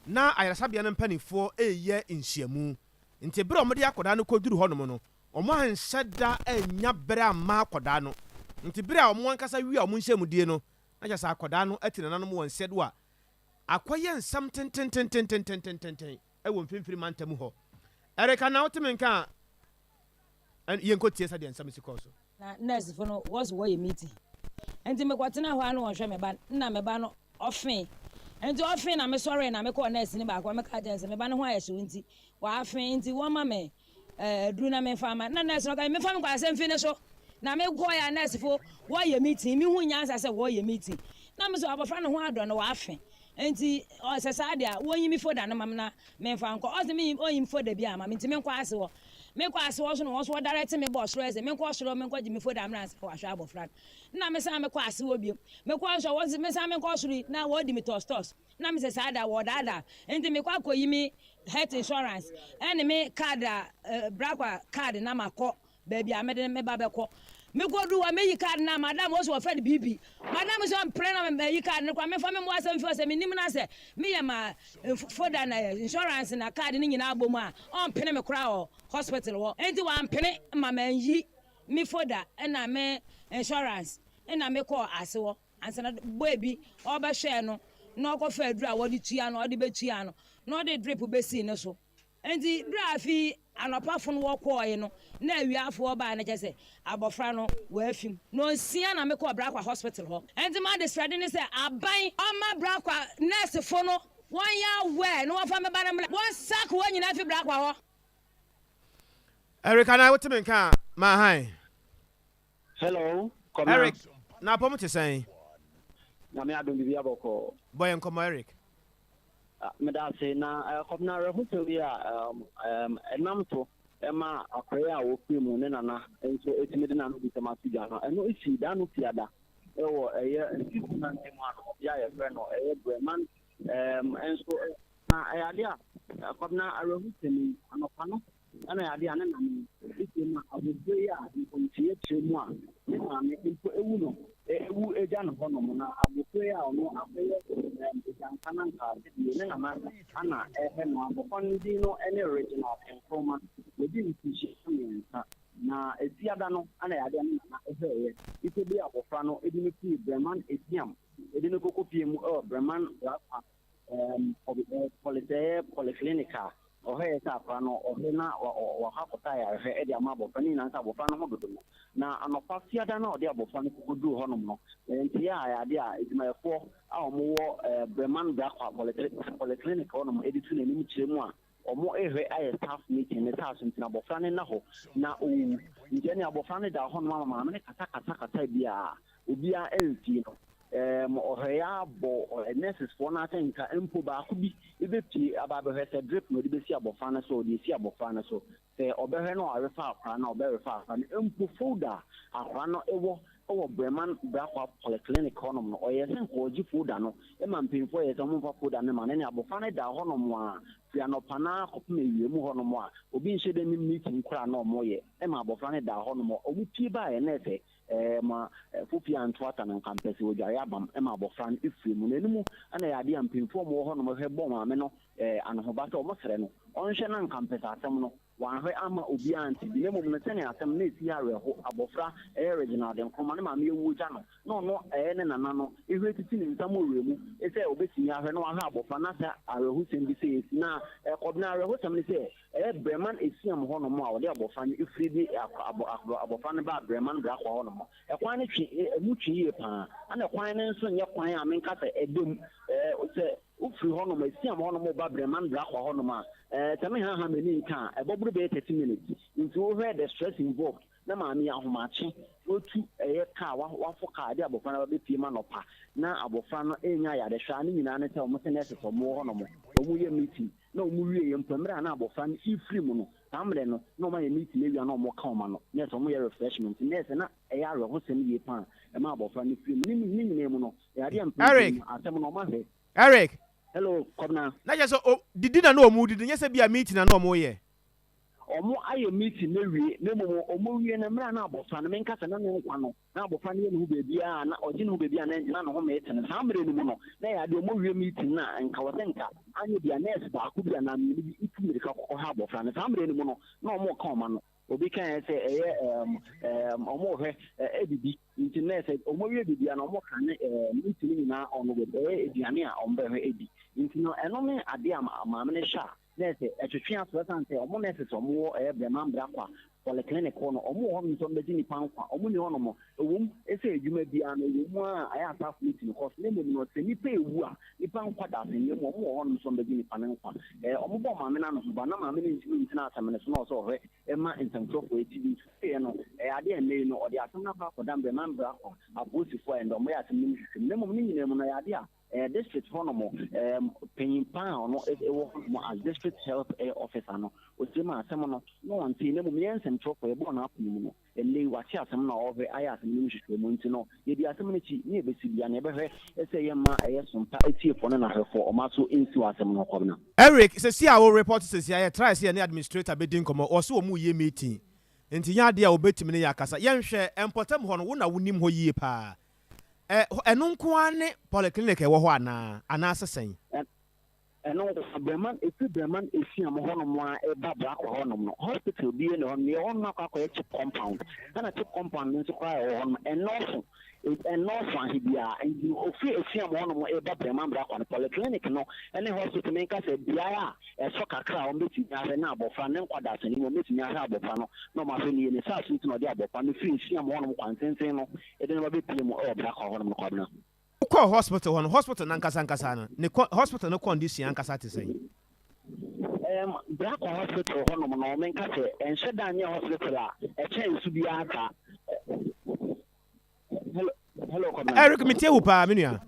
S2: na ayaresabea no mpanimfoɔ reyɛ nhyiamu. Nti berɛ a wɔde akwadaa no kɔduruu hɔnom no, wɔanhyɛ da annya berɛ amma akwadaa no. Nti berɛ a wɔn ankasa wiee wɔn nhyiamudie no, na kyerɛ sɛ akwadaa no ati nananom wɔn nsa do a akɔyɛ nsɛm tententententententen. wɔ mfimfini mantam hɔ. Erica, na wote me nka a, yɛnkɔtie sɛdeɛ nsɛm si kɔɔ so.
S10: Na nurse fo no wɔse wɔyɛ meeting nti mekɔ tena hɔ a na wɔhwɛ me ba no na me ba no ɔfee nti ɔfee na me sɔree na me kɔɔ nurse ni baako hɔ me kaa kyerɛ no sɛ me ba no ho ayɛ hyew nti wafee nti wɔma me aduru na memfa mma no na nurse no ɔka memfa me nkɔ asɛmfi no so na me kɔɔ a nurse fo wɔyɛ meeting me hu nyansa sɛ wɔyɛ meeting na me so abɔfra no ho adɔ no wafe Enti sɛ saa de a, wonyi me foda no ma me na memfa nkɔ. Ɔse me ɔnyi me foda biara mma me, nti menkɔ ase hɔ. Mekɔ ase hɔ nso no, wɔn nso wɔdarɛte me bɔɔ soro sɛ menkɔ soro menkɔgye me foda mmra ansa na wɔahwɛ abɔfra no. Nna mesan mekɔ ase hɔ bio. Mekɔ nso a, wɔse mensan menkɔ soro yi, na wɔredi me tɔstɔs. Na mese saa da wɔredaadaa. Enti mekɔ akɔyi me health insurance ɛne me card a, Brakwa card na makɔ Baabi a mede me ba bɛkɔ. Mekoduu hɔ, meyi card no a, madam hɔ so wɔfrɛ no BB. Madam sɛ ɔmpene na mayi card no koraa, memfa me mmoa asɛm mfi hɔ sɛ mennim na sɛ meyɛ ma folder na insurance na card no nyinaa bɔ mu a, ɔmpene me koraa wɔ hospital hɔ. Enti wampene ma manyi me folder na me insurance na mekɔɔ ase hɔ. Ansa na boy bi ɔrebɛhwɛɛ no na ɔkɔfaa aduru a wɔde tua no ɔde bɛtuaa no na ɔde drip bɛsii ne so. Enti bere a afi anɔpa fo no wɔkɔɔe no na awiafo wɔbae no kyerɛ sɛ abɔfra no wafi mu. Nɔnsia na mekɔɔ Brakwa hospital hɔ. Enti m'adesrɛde ne sɛ aban ɔmma Brakwa nɛɛsefo no wɔnyɛ aware na wɔmfa me ba no mmra. Wɔn sack wɔn nyinaa mfi Brakwa hɔ.
S2: Eric anaa wote me nka a ma hann.
S11: Hello, Kɔmna.
S2: Eric, na apɔm te sɛn?
S11: Nyame adom biribi abɔkɔɔ.
S2: Bɔ yɛn nkɔmmɔ Eric.
S11: Meda ase. Na Kɔbena awerɛhosɛm yi a ɛnam so ma akɔyɛ a wɔfiri mu ne nana nso tumi de n'ano bisɛm ato dwa no, ɛno sii da no fiada wɔ ɛyɛ Mfimfini Mantam ano bea a yɛfrɛ no ɛyɛ Breman. Ɛɛm, nso na ɛyɛ adeɛ a Kwabena awerɛhosɛm yi, anɔpa no na ɛyɛ adeɛ a ne nane yi mu a abɔfra yi a mpɔnteɛ kyerɛ mu a ne maame mpo awu no, awu agya no hɔnom. Na abɔfra yi a ɔno akɔyɛ agyanka no anka sɛdeɛ ne nana ana ɛhwɛ no. Abɔfra no din no ne Reginald Nkrumah, wadi mfirihyia mmiɛnsa. Na Efiada no na ɛyɛ adeɛ a ne nana hwɛeɛ. Ikɔbue abɔfra no de no firii Breman Esiam de no kɔkɔpie mu wɔ Breman Brakwa Polisɛɛ Polyclinic a ɔhwɛeɛ sɛ akwadaa no ɔhwɛ na wakɔ akɔtɔ ayarehwɛ de ama abɔfra no nyinaa sɛ abɔfra no ho dodo no. Na anɔpa fiada no a ɔde abɔfra no kɔkɔduruu hɔnom no, nteɛ a ɛyɛ adeɛ a adwumayɛfoɔ a wɔwɔ Breman Brakwa Polyclinic hɔnom de to n'anim kyerɛ mu a Wɔrehwɛ ayɛ staff meeting ne saa so nti na abɔfra no nna hɔ na ɔwu. Nti ɛnneɛ abɔfra no da hɔnom ama maame no kasa kasa kasa biara obiara amfie no. Ɛɛm ɔhwɛeɛ ara bɔ nurses foɔ no ara sɛ nka mpo baako bi bɛpue aba abɛhwɛ sɛ drip na ɔde bɛsi abɔfra no so a ɔde asi abɔfra no so. Sɛ ɔbɛhwɛ na ɔarefa akwadaa no a ɔbɛrefa akwadaa no. Mpo folder a akwadaa no wɔ wɔ Breman Brakwa Polyclinic hɔnom no, ɔyɛɛ sɛ nka ɔregye folder no ma mpanyimfoɔ yɛɛ sɛ wɔmfa folder no mma no. Ɛnna abɔfra no daa hɔnom ara firi anɔpa no ara kɔpem awia mu hɔnom a obi nhyɛ da nnim meeting koraa a na wɔreyɛ ma abɔfra no daa hɔnom. Wɔpue baeɛ na ɛsɛ ma Fofie anto ata no nka mpɛ sɛ ɔdware abam ma abɔfra no firi mu. Na ɛno mu na ɛyɛ adeɛ a mpanyimfoɔ a wɔwɔ hɔnom hwɛ bɔ maame no anohoba sɛ wɔsrɛ no ɔnhwɛ na nka mpɛ sɛ asɛm no Wanhwɛ amma obiara ante bi, na mmom no sɛnea asɛm no na esi awerɛho, abofra, ɛyɛ Reginald Nkrumah, ne maame awu agya no, na ɔno ɛyɛ ne nana no, ehwɛ titi ne nsa mu ɔwerɛ mu, sɛ obetumi ahwɛ na wahwɛ abofra na sɛ awerɛhosɛm bi sɛ esi. Na Kɔbena awerɛhosɛm ne sɛ, ɛyɛ Breman Esiam hɔnom a wɔde abofra no firi de abofra no baa Breman Brakwa hɔnom. Ɛkwan no twe, emu twe yie paa, ɛna kwan no nso nyɛ kwan a menka sɛ ɛda mu, sɛ Wofiri hɔnom, Esiam hɔnom reba Breman Brakwa hɔnom a, eh, sɛ me haha m'ani nka a, ɛbɔboro bɛyɛ 30 minutes. Nti wohwɛ the stress involved, na maame yi ahomakye, watu ɛyɛ car, wafo car de abɔfra no aba bɛpie mu anɔpa, na abɔfra no renya ayarehwɛ a, ne nyinaa ne sɛ wɔn se nurses a wɔwɔ hɔnom, wɔyɛ meeting, na wɔn wieɛ mpo, mmerɛ a na abɔfra no refiri mu no, saa mmerɛ no, na wɔayɛ meeting awia na wɔka wɔn ano, nurse wɔyɛ refreshment, nurse na ɛyɛ awerɛhosɛm yie paa ɛma abɔfra no firi mu. Ne ne nyinaa mu no, ɛyɛ adeɛ a mprempren
S2: Eric.
S11: no, asɛm no wɔahwɛ.
S2: Eric.
S11: Hello, Kɔbena.
S2: Na kyerɛ sɛ o didi na na wɔn didi, nyɛ sɛ bi a meeting na na wɔn yɛ.
S11: Wɔn ayɛ meeting no awie, na mmom wɔn wie no, mmerɛ a na abɔfra no, menka sɛ na ne nkwa no, na abɔfra no yɛ ne ho baabiara a, na ɔgye ne ho baabi a na na ne home rete no, saa mmerɛ no mu no, na ɛyɛ adeɛ wɔn wie meeting no a, nka wɔ sɛ nka anyɛ bi a nurse baako bi anaa mmienu bi tu mmirika kɔkɔhwɛ abɔfra no, saa mmerɛ no mu no, na wɔn reka wɔn ano. Obi kaeɛ sɛ ɛyɛ ɛɛm ɛɛm wɔrehwɛ adidi nti na sɛ wɔwie biribi a na wɔka ne ɛɛm meat no nyinaa on with ɛyɛ aduane a wɔbɛhwɛ adi nti no ɛno ne adeɛ a maame no hwɛ a na ɛsɛ ɛtwetwe aso ɛsan sɛ wɔn nurses wɔn wɔ ɛyɛ Breman Brakwa polyclinic hɔ no wɔn wɔ hɔ nom sɛ wɔbɛgye nipa nkwa wɔn ni hɔ nom ɛwom sɛ adwuma biara no ɛwɔ mu a ɛyɛ a staff meeting kɔ so na mmom no sɛ nipa ewu a nipa nkwa da asɛnniɛ mu wɔn wɔ hɔ nom sɛ wɔbɛgye nipa no nkwa ɛɛ wɔn bɔ maame no ano ho ban na maame no ntumi ntena asɛm no so na ɔsɛ ɔhwɛ ɛma nsɛmtwerɛfoɔ yi ti bi nso yɛ no ɛyɛ adeɛ a ɛnnɛ yi no ɔde asɛm no akɔ akɔda mbrɛ mbra kɔ apolisifoɔ a ɛndɛ wɔyɛ asɛm no mu hwehwɛ mu na mmom ne nyinaa mu no ɛyɛ adeɛ a ɛɛ district hɔ nom ɛɛ panyin paa a ɔno ɛwɔ hɔ nom as district health officer no ɔtie mu asɛm no na ɔnte na mmom yɛn nsɛmtwerɛfoɔ yɛbɔɔ n'apono mu no ɛnnɛ yi wate asɛm no a ɔhwɛ ayɛ asɛm no mu hwehwɛ mu nti no yɛdi asɛm no akyi ne yɛbɛsi bia na yɛbɛhwɛ sɛ yɛmma ɛyɛ sompa atiefoɔ no n'ahwɛfoɔ ɔma so nsi wɔ asɛm no kɔm no.
S2: Eric, sɛsi a wo report sɛsi a yɛ try sɛ yɛne administrator bɛdi nkɔmmɔ, ɔse wɔn reyɛ meeting nti nyɛ adeɛ a wɔbɛtumi ne yɛn akasa. Yɛnhwɛ, mpɔtam hɔ no wo na wonim hɔ yie paa, ɛ, ɛno nko ara ne polyclinic a ɛwɔ hɔ anaa, anaasɛ sɛn?
S11: Ɛno nko ara, Breman, ɛfiri Breman Esiam hɔnom ara reba Brakwa hɔnom no, hospital biara nni hɔnom. Deɛ ɛwɔ hɔnom akɔ akɔyɛ chip compound, ɛna chip compound no nso koraa a ɛwɔ hɔnom, ɛnnɔɔso, ɛnnɔɔso ahe biara. Nti no, ɔfiri Esiam hɔnom reba Breman Brakwa no, polyclinic no ne hospital, menka sɛ beaeɛ a ɛsɔ kakra a wɔbɛtumi ahwɛ na abɔfra no, ne nkwadasani no, wɔbɛtumi ahwɛ abɔfra no na wɔahwɛ no yie. Ne saa so nti na wɔde abɔfra no firi Esiam hɔnom kwantenten no de no ba bɛpue mu wɔ Brakwa hɔnom no, Kwabena.
S2: Wokɔɔ hospital hɔ no, hospital no ankasa ankasa no, ne kɔ hospital no condition ankasa te sɛn?
S11: Erm, bra kɔ hospital hɔ nom no, menka sɛ ɛnhyɛ da nyɛ hospital a ɛkyɛn so biara saa. Hello, hello Kwabena.
S2: Eric, metie wo paa, me nua.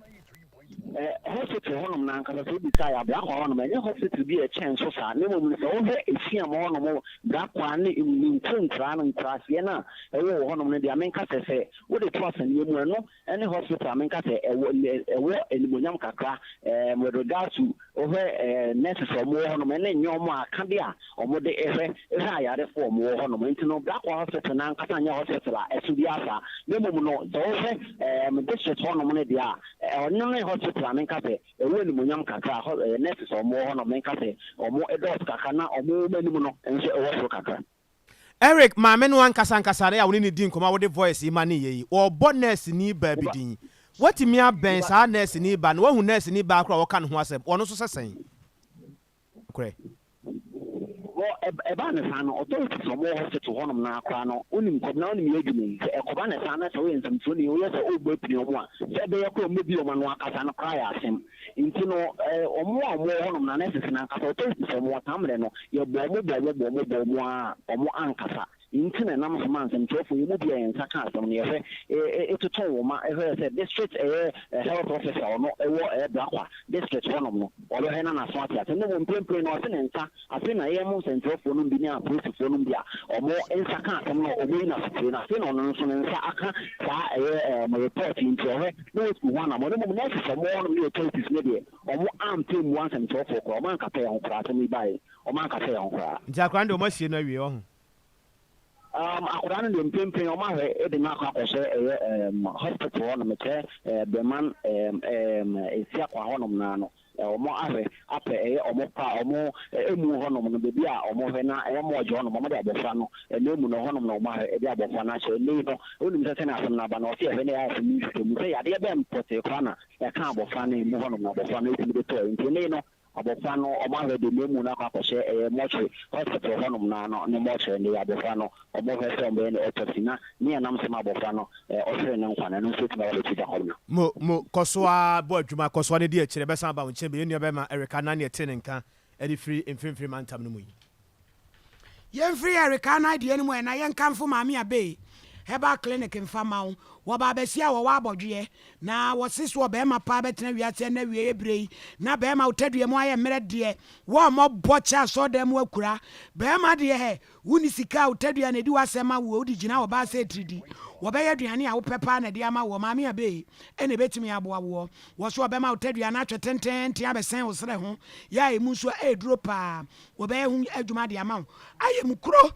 S11: Eh, hospital. Hospital hɔnom no ankasa sɛ wobisa a, yɛ Abrakwa hɔnom. Ɛnyɛ hospital bi a ɛkyɛn so saa, na mmom no sɛ wohwɛ Esiam hɔnom, Brakwa ne ne nkuro nkuraa no, nkuraaseɛ no a ɛwɔ wɔ hɔnom no deɛ, menka sɛ sɛ wode to asɛnniiɛ mu a, ɛno ne hospital a menka sɛ ɛwɔ ɛwɔ animuonyam kakra um, with regard to wohwɛ nurses a wɔwɔ hɔnom ne nneɛma a akadeɛ a wɔde hwɛ hwɛ ayarefoɔ a wɔwɔ hɔnom. Nti no, Brakwa Hospital no ankasa nyɛ hospital a ɛso biara saa, na mmom no sɛ wohwɛ um, district hɔnom no deɛ a, Ɔno ne hospital a menka sɛ ɛwɔ animuonyam kakra, hɔ nurses a wɔwɔ hɔ no menka sɛ wɔdɔɔso kakra na wɔn nwoma anim no nso ɛwɔ soro kakra.
S2: Eric, maame no ankasa ankasa a wo ne no di nkɔmmɔ a wode voice yi ma no yɛ yi, wɔrebɔ nɛɛseni baa bi din. Woatumi abɛn saa nɛɛseni baa no? Woahu nɛɛseni baa koraa a wɔka ne ho asɛm? Ɔno nso sɛ sɛn? Nokorɛ.
S11: Wɔ ɛbaa no saa no, authorities a wɔwɔ hospital hɔnom no ara koraa no, wonim kɔm na wonim yɛn adwuma yi. Sɛ ɛkɔba no saa na sɛ woyɛ nsɛmtwerɛni, woyɛ sɛ worebɔ apini wɔn a, sɛ ɛbɛyɛ koraa a wɔbɛbue wɔn ano akasa no koraa yɛ asɛm. Nti no, wɔn a wɔwɔ hɔnom no, nurses no ankasa, authorities a wɔwɔ saa mmerɛ no, yɛbɔɔ wɔn bɔɔ wɔn bɔɔ wɔn bɔɔ wɔn ara a, wɔn ankasa. Nti na ɛnam so ma nsɛmtwerɛfoɔ yi mu bi a yɛn nsa ka asɛm no yɛhwɛ toto nwoma hwɛ sɛ district ɛyɛ health officer ɔno ɛwɔ ɛyɛ Brakwa district hɔnom no ɔbɛhwɛ na n'aso ate asɛm no mmom mprempren no ɔse ne nsa afei na yɛn mo nsɛmtwerɛfoɔ nom bi ne apolisifoɔ nom bi a ɔmo nsa ka asɛm no ɔmo yi n'asotire no afei na ɔno nso ne nsa aka saa ɛyɛ ɛɛ report yi nti ɔhwɛ na watu ho anamɔ na mmom nurses ɔmo wɔ hɔnom ne authorities no deɛ ɔmo ampɛ mmua nsɛmtwerɛfoɔ koraa ɔmo ankata yɛn ho koraa asɛm yi baeɛ ɔmo ankasa yɛn ho koraa.
S2: Nti akwadaa no deɛ ɔmo asie no awie wahu.
S11: Um akwadaa no deɛ mprempren ɔmo ahwɛ de no akɔ akɔhyɛ ɛyɛ um hospital hɔ nom kyerɛ eh, Breman um um Esiakwa hɔ nom naa no ɔmo ahwɛ apɛ ɛyɛ ɔmo pa ɔmo emu hɔ nom no baabi a ɔmo hwɛ na ɛyɛ morgue hɔ nom ɔmo de abɔfra no ɛna emu no hɔ nom na ɔmo ahwɛ de abɔfra no ahyɛ ɛnɛ yi no wonim sɛ sɛnea asɛm no aba no ɔse ɛhwɛ na ɛyɛ asɛm no nhwehwɛmu sɛ yadeɛ bɛn pɔtee koraa na ɛka abɔfra no emu hɔ nom na abɔfra no ɛtumi de tɔɔ nti ɛnɛ yi no Abɔfra no ɔmo ahwɛ de n'amu no akɔ akɔhyɛ ɛyɛ mortuary hospital hɔ nom naa no ne mortuary no yɛ abɔfra no ɔmo hwɛ sɛ ɔmo bɛyɛ no autopsy na nea ɛnam so ma abɔfra no ɔhwere ne nkwa no ɛno nso atumi aba abɛto gya hɔ nom.
S2: Mo, mo, kɔ so ara bɔ adwuma, kɔ so ara na di akyire, ɛbɛsan aba wo nkyɛn bio, yɛn nuabarima Eric Anan na yɛtee ne nka de firi Mfimfini Mantam no mu yi.
S1: Yɛmfiri Eric Anan deɛ no mu ɛ na yɛnkamfo Maame Abey Herbal Clinic mfa mma wo. Wɔ baabasia a wɔwɔ abɔdweɛ Na wɔse so ɔbarima paa bɛtena wiase ɛnnɛ awieɛ berɛ yi, na barima wo tadua mu ayɛ mmerɛ deɛ, wɔmmɔbɔ kyɛ asɔɔdan mu akura. Barima deɛ hɛ, wonni sika a wo tadua na ɛdi w'asɛm ma woɔ, wode gyina ɔbaa sɛ tiridi. Wɔbɛyɛ aduane a wopɛ paa na ɛde ama woɔ, Maame Abee ɛna ɛbɛtumi aboa woɔ. Wɔ so ɔbɛma wo tadua no atwe tenteenten abɛsɛn wo serɛ ho, yɛ a ɛmu nso ɛreduro paa. Wɔbɛyɛ ho adwuma de ama wo ayɛ mu kuro.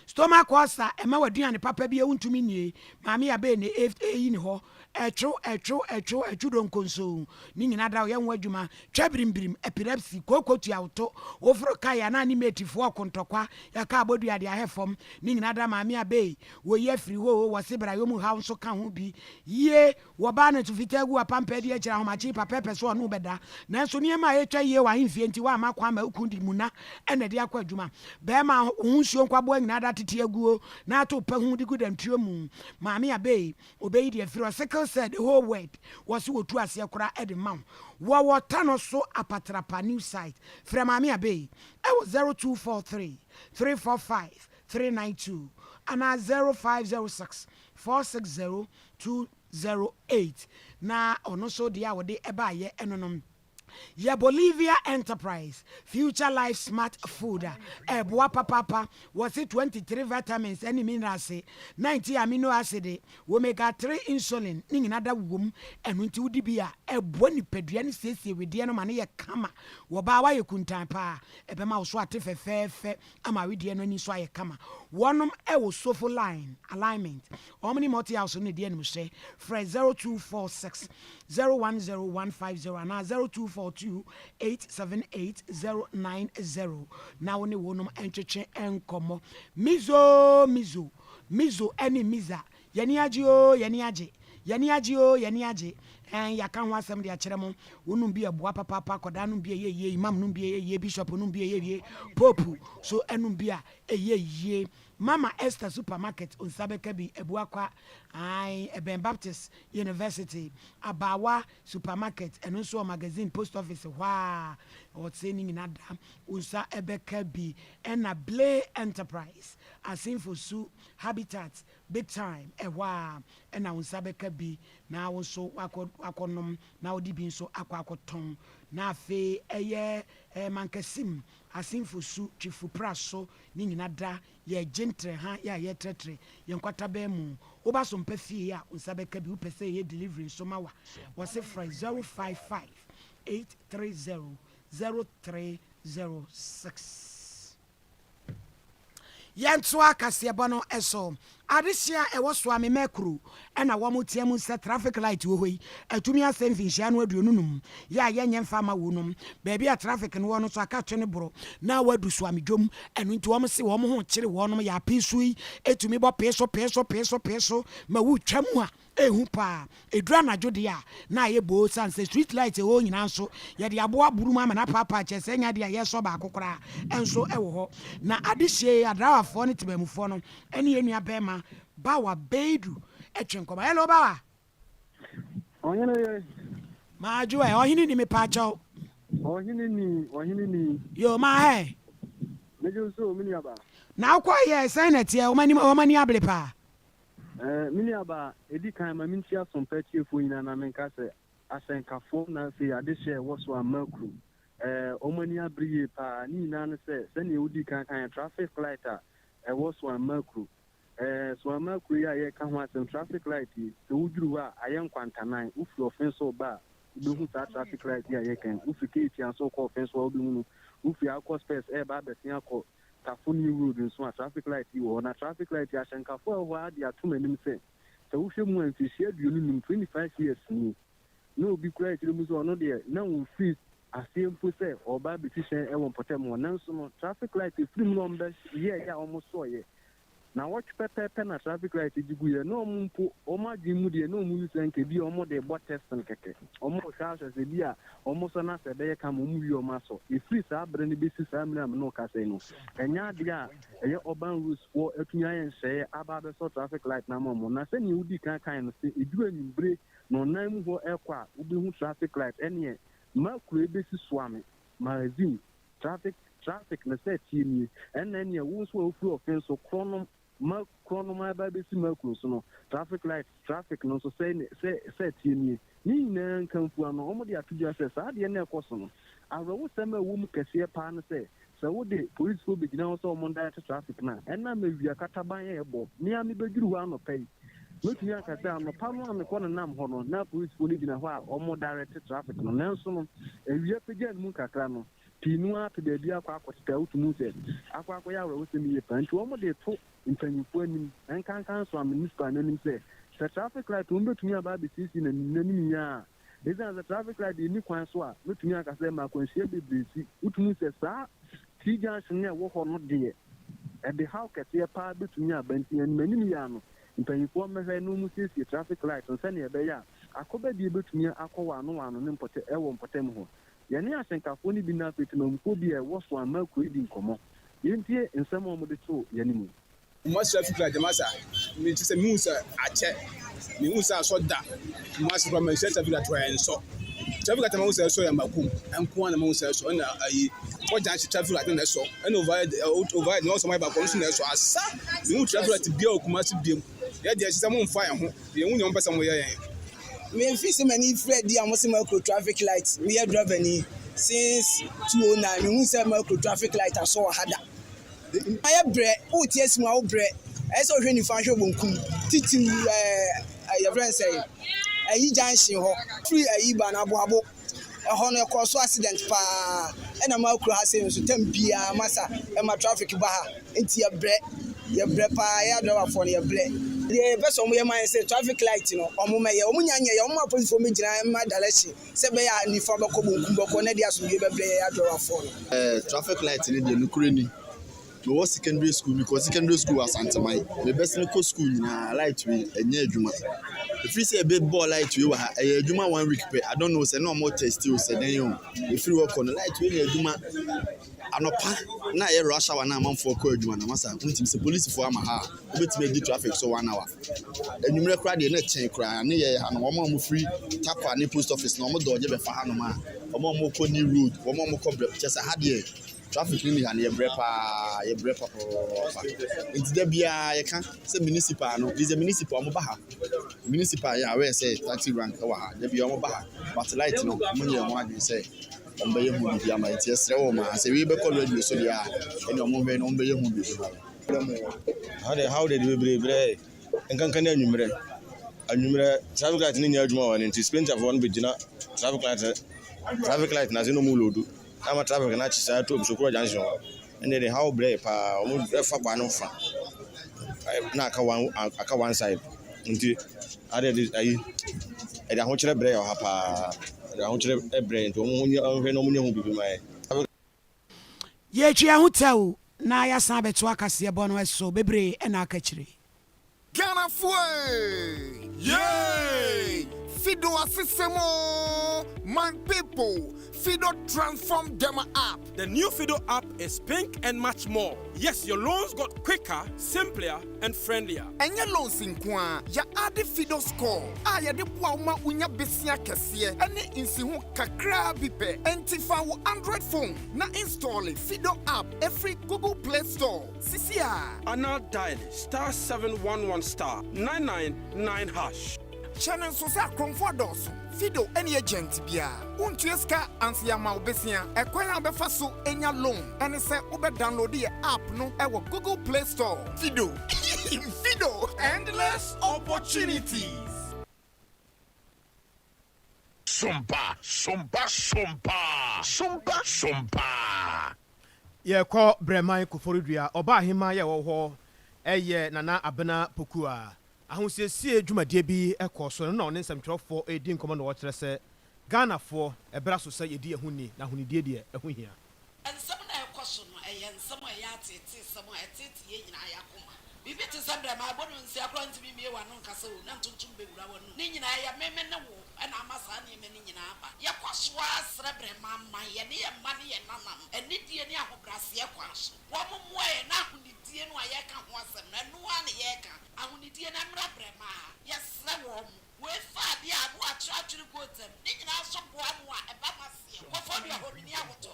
S1: Stomach ulcer ɛma w'aduane papa bi a wontumi nnie. Maame Abey na eyi ne hɔ. Ɛtwo, ɛtwo, ɛtwo, ɛtwo donkonsoo. Ne nyina da ɔyɛ ho adwuma. Twa birimbirim, epilepsy, kooko tua wo to. Woforo kae anaa ne mate foɔ ɔko ntɔkwa. Yɛka abɔdua de ahɛ fam. Ne nyina da Maame Abey wɔyi afiri hɔ oo. Wɔse brayɔ mu haw nso ka ho bi. Yie. Wɔbaa no fitaa guu apampaa bi akyiri ahomakye papa pɛ sɛ ɔne wo bɛda. Nanso nneɛma a ɛretwa yie wɔ ahemfie nti woamma kwan ma wo kunu de muna na ɛde akɔ adwuma. Barima, wo ho nsuo nkwaboa nyinaa da tete aguo na ato pɛ ho de gu dantuo mu. Maame Abey, ɔbɛyi de afiri hɔ. Sickle cell, the whole world, wɔse wɔtu aseɛ koraa de ma wo. Wɔwɔ Tano so Apatrapa new site. Frɛ Maame Abey wɔ 0243 345 392 anaa 0506 460 208 na ɔno nso deɛ a ɔde baeɛ ɛno no yɛ Bolivia Enterprise Future Life Smart Food a ɛboa papaapa. Wɔse 23 vitamins ne minerals, 90 amino acid, omega 3 insulin ne nyina da wom. Ɛno nti wodi bi a ɛboa nipadua no siesie wedeɛ no ma no yɛ kama. Wɔbaa woayɛ kuntan paa ɛbɛma wo so ate fɛfɛɛfɛ ama wedeɛ no ani nso ayɛ kama. Wɔnom ɛwɔ Sofo Line Alignment. Wɔn ne Multi House no na ɛdi animhwɛ. Frɛ 0246 010 150 anaa 0242 878 090 na wo ne wɔnom ntwetwe nkɔmmɔ. Mizo Mizo Mizo ne Miza Yɛn ani agye oo, yɛn ani agye Yɛn ani agye oo, yɛn ani agye Ɛn, yɛaka ho asɛm de akyerɛ mo Wonom bi a ɛboa papaapa Akwadaa nom bi a ɛyɛ yie Imam nom bi a ɛyɛ yie Bishop nom bi a ɛyɛ yie Pope nso nom bi a ɛyɛ yie. Mama Esther Supermarket, wo nsa bɛka bi, Abuakwa, ae, ɛbɛn Baptist University, Abaawa Supermarket, ɛno nso wɔ Magazine Post Office hɔ ara, ɔsɛ ne nyina da, wo nsa bɛka bi, ɛna Blay Enterprise, Asenfosu Habitat, Big Time, ɛhɔ ara ɛna wo nsa bɛka bi, na wo nso wakɔ wakɔnom, na wode bi nso akɔ akɔtɔn, na afei ɛyɛ eh, Mankasim, Asenfosu, Twifo Praso, ne nyina da, Yɛregye ntrɛha yɛ a yɛretrɛtrɛ yɛn nkwatabaa mu. Woba so mpa fie a, wo nsa bɛka bi. Wopɛ sɛ yɛyɛ delivery nso ma wo a, wɔse frɛ 055 830 0306. Yɛntoa kaseɛbɔ no so. Adehye a ɛwɔ Soame Mɛkuro na wɔteɛ mu sɛ traffic light wɔ hɔ yi atumi asɛe mfinhyia no 25 yɛ a yɛnyɛ mfa mma wɔnom. Baabi a traffic no wɔ no nso aka twe ne boro na wadu Soame dwom. Ɛno nti wɔn se wɔn ho kyere wɔnom yɛ apee so yi tumi bɔ pee so pee so pee so pee so ma wotwa mu a Ehu paa. Ɛduru anadwo deɛ a, na ayɛ boo sane sɛ street light ɛwɔ hɔ nyinaa nso, yɛde aboɔ aboro mu ama no apaapaa kyerɛ sɛ ɛnyɛ adeɛ a yɛresɔ baako koraa nso wɔ hɔ. Na adehyeɛ yi, adrawafoɔ ne temanmufoɔ no ne yɛn nua barima Bawa Beidu twe nkɔmmɔ. Hello Bawa!
S12: Ɔhene ye.
S1: Madwo ɛ, ɔhene ni mepaakyɛw.
S12: Ɔhene ni, ɔhene ni.
S1: Yo, ma hɛ.
S12: Megye wo so, me nuaba.
S1: Na wokɔ yɛ sɛn na ɛteɛ, wɔn ani abere paa.
S12: Eh, me nuabaa, edi kan ma minkyia Sompa atiefoɔ nyinaa na menka sɛ asɛnkafoɔ na afei adehyeɛ a ɛwɔ so amma kuro. Eh, wɔn ani abere yie paa. Ne nyinaa ne sɛ, sɛdeɛ wodii kan kaeɛ, traffic light a ɛwɔ so amma kuro. Eh, so amma kuro yi a yɛreka ho asɛm, traffic light yi, sɛ woduru hɔ a, ayɛ nkwantanan. Wofiri ɔfe so reba a, wobɛhu saa traffic light yi a yɛreka yi. Wofiri Keetia nso rekɔ ɔfe so a, wobɛhu no. Wofiri Akɔ Spurs reba abɛsen akɔ Tafo New Road nso a traffic light yi wɔ hɔ. Na traffic light yi, ahyɛnkafo a ɛwɔ hɔ ara de ato m'anim sɛ, sɛ wohwɛ mu a, mfirihyia 25, 25 years, nie, na obi koraa kyerɛ mu sɛ ɔno deɛ, na ɔmfiri aseɛ mpo sɛ ɔreba abɛsi hyɛn wɔ mpɔtam hɔ. Nanso no, traffic light ɛfiri mu na wɔbɛyɛeɛ a wɔsɔeɛ. Nnawɔtwe pɛpɛɛpɛ na traffic light gye guiɛ. Na wɔn mpo, wɔn adwene mu deɛ, na wɔn nim sɛ nka ebia wɔn de rebɔ testing kɛkɛ. Wɔn rehwɛ ahwɛ sɛ ebia wɔn sɔ na sɛ ɛbɛyɛ kama, wɔn wie wɔn asɔ. Ɛfiri saa berɛ no bɛsi saa mmerɛ a me ne wo kasa yi no, ɛnyɛ adeɛ a ɛyɛ urban roads foɔ atumi ayɛ nhyehyɛeɛ aba abɛsɔ traffic light no ama wɔn. Na sɛdeɛ wodii kan kaeɛ no, sɛ ɛduru anwummere nnɔnnan mu hɔ rekɔ a, wobɛhu traffic light. Ɛnneɛ, ma kuro yi bɛsi Soame, Magazine, Traffic traffic no sɛ tie nie ɛnna ɛneɛ wo nso a wofiri ɔfen so korɔnom ma korɔnom ɛba bɛsi Mercury so no traffic light traffic no nso sɛ sɛ sɛ tie nie ne nyinaa nkamfua no wɔn de ato dwa sɛ saa adeɛ no ɛkɔ so no awerɛhosɛm a ɛwɔ mu kɛseɛ paa no sɛ sɛ wode polisifoɔ bɛgyina hɔ sɛ wɔn direct traffic no a ɛnam awia kataban a ɛbɔ me a mebɛduru hɔ anɔpa yi mɛtumi aka sɛ anɔpa no a mekɔ nenam hɔ no na polisifoɔ no gyina hɔ a wɔn direct traffic no nanso no awia pagya no mu kakra no pii no ara pɛ baabi akɔ akɔtete a wotumi hu sɛ akɔ akɔyɛ awerɛhosɛm yie paa nti wɔn de to mpanyinfoɔ anim nkanka nso a municipal no anim sɛ sɛ traffic light wɔn bɛtumi aba abɛsiesie no anim n'anim yie a ɛsiane sɛ traffic light deɛ ɛnni kwan so a mɛtumi aka sɛ ɛma akwanhyia bebree si wotumi hu sɛ saa T junction no a ɛwɔ hɔ no deɛ ɛde haw kɛseɛ paa bɛtumi aba nti anim anim yie ano mpanyinfoɔ mmɛhwɛ na wɔn siesie traffic light no sɛdeɛ ɛbɛyɛ a akɔbɛdie bɛtumi akɔ wɔ ano wɔ ano ne mpɔtɛ ɛwɔ mpɔtam hɔ. Yɛne ahyɛnkafoɔ no bi ne afei temanmufoɔ bi a ɛwɔ Soamma kuro yi di nkɔmmɔ. Yɛntie nsɛm a wɔde too yɛn anim.
S13: Kumasi traffic light masa me kyerɛ sɛ mehu sɛ akyɛ mehu sɛ asɔ da Kumasi kora manhyia traffic light hɔ ɛnsɔ traffic light mahu sɛ ɛsɔ yɛ Makum nko ara na mahu sɛ ɛsɔ ɛna ayi kɔ junction traffic light na ɛsɔ ɛna overhead overhead na ɔsɔ mayɛ baako nso na ɛsɔ asa mehu traffic light bia wɔ Kumasi biam yɛ deɛ ɛhyɛ sɛ momfa yɛn ho Yɛn hu nea wɔn pɛ sɛ wɔn yɛ yɛn.
S14: Me nfi sɛ m'ani firi adi a wɔn se makro traffic light me yɛ driver ni since 209 me hu sɛ makro traffic light asɔ wɔ ha da ayɛ brɛ wo te asi mu a wo brɛ ɛyɛ sɛ wohwɛ nifa hwɛ bonkum titiriw ɛɛ yɛfrɛ no sɛ ɛyi junction hɔ firi ɛyi ba no aboabo Ɛhɔ no ɛkɔɔ so accident paa ɛna maa kuro ha sei nso tam biara masa ɛma traffic ba ha nti yɛbrɛ yɛbrɛ paa yɛ adriverfoɔ no yɛbrɛ. Deɛ yɛpɛ sɛ wɔyɛ ma yɛn sɛ traffic light no wɔn mɛyɛ wɔn nya nyɛ yɛ wɔn ma apolisifoɔ mɛgyina mma direction sɛ ɛbɛyɛ a nifa bɛkɔ bonkum bɛkɔ na ɛde asomdwoeɛ bɛbrɛ yɛn adriverfoɔ no.
S15: Traffic light no deɛ nokorɛ ni. Mewɔ secondary school, mekɔ secondary school wɔ Asanteman. Mebɛsene kɔ school nyinaa, light wei ɛnyɛ adwuma. Ɛfiri sɛ ɛbɛbɔɔ light wei wɔ ha, ɛyɛ adwuma one week pɛ. I don't know sɛ na wɔn test o sɛ dɛn o. Ɛfiri hɔ kɔ no, light wei nyɛ adwuma. Anɔpa na ɛyɛ rush hour na amanfoɔ kɔ adwuma na masa wontumi sɛ polisifoɔ ama ha a, wobɛtumi adi traffic so one hour. Anwummerɛ koraa deɛ na ɛkyɛn koraa ne yɛ ha no wɔn a wɔfiri Tarkwa ne post office no wɔn dɔɔgye bɛfa hanom a wɔn a wɔkɔ new road wɔn a wɔkɔ brɛ kyɛ sɛ ha deɛ Traffic no ni ha no yɛbrɛ paa yɛbrɛ papaapa nti da biara yɛka sɛ municipal no is a municipal wɔn ba ha municipal yɛ aware sɛ taxi rank wɔ ha da biara wɔn ba ha but light no wɔn nyɛ wɔn adwene sɛ wɔn bɛyɛ ho biribi ama nti yɛsrɛ wɔn a sɛ wei bɛkɔ radio so deɛ a ɛne wɔn hwɛ na wɔn bɛyɛ ho biribi ma wɔn.
S16: Ha deɛ haw deɛ de bebree brɛ nkanka ne anwummerɛ anwummerɛ traffic light no nyɛ adwuma wɔ no nti sprinterfoɔ no bɛgyina traffic light traffic light no ase na wɔn loadu Na ama traffic no akye saa to Obusokorɔ junction hɔ. Ɛnna de haw brɛ paa. Wɔn ɛfa kwan no fa na aka one aka one side. Nti ade de ayi ɛde ahokyerɛ brɛ yɛ ɔha paa. Ɛde ahokyerɛ brɛ nti wɔn ho nyɛ wɔn hwɛ na wɔn nyɛ ho biribi ma yɛ.
S1: Yɛretwi yɛn ho tɛw na yɛasan abɛtoa kaseɛbɔ no so. Bebree na aka akyire.
S17: Ghanafoɔ ee! Yay! Fido asesɛm oo! My people, Fido transform dem app.
S18: The new Fido app is pink and much more. Yes, your loans got quicker, simpler and friendlier.
S17: Ɛnyɛ loans nko ara, yɛ ade Fido Score a yɛde boa wo ma wonya besia kɛseɛ ne nsiho kakraa bi pɛ. Enti fa wo Android phone na installe Fido app ɛfiri Google Play Store. Sisi a.
S18: Anaa dial star 711 star 999 hash.
S17: Hyɛ no nso sɛ akorɔmfoɔ adɔɔso. Fido ne agent biara. Wontua sika ansa yɛama wo besia. Ɛkwan a wobɛfa so anya loan ne sɛ wobɛ download yɛ app no wɔ Google Play Store. Fido. Fido. Endless opportunities.
S19: Sompa, sompa, sompa, sompa, sompa.
S2: Yɛkɔ Brɛman Koforidua, Ɔbaahemaa yɛ ɛwɔ hɔ yɛ Nana Abena Pokuah. Ahosiesie dwumadie bi kɔɔ so, ɛno na ɔne nsɛmtwerɛfoɔ redi nkɔmmɔ na ɔkyerɛ sɛ Ghanafoɔ, ɛberɛ aso sɛ yɛdi yɛn ho ni na ahonidie deɛ ɛho hia.
S20: Nsɛm no a ɛkɔ so no, ɛyɛ nsɛm a ɛyɛ ateeteesɛm a ɛteetee yɛn nyinaa yɛn akoma. Biribi te sɛ brɛ ma ɛbɔ no nsia koraa ntumi mmue w'ano nka sɛ o, na ntontom bɛwura w'anom. Ne nyinaa, ɛyɛ me, me ne wo na ama saa nneɛma no nyinaa aba. Yɛkɔ so ara srɛ brɛ ma ma yɛne yɛn mma ne yɛn nananom anidie ne ahobrɛaseɛ kwan so. Wɔmmoa yɛn na ahonidie no a yɛreka ho asɛm no, ɛno ara na yɛreka. Ahonidie no mmra brɛ ma ha. Yɛsrɛ wɔn. Wei fa adeɛ a na wɔatwerɛ atwere gotam ne nyinaa nso boa ano a ɛba m'aseɛ. Kɔfɔdua hɔ menni ahotɔ.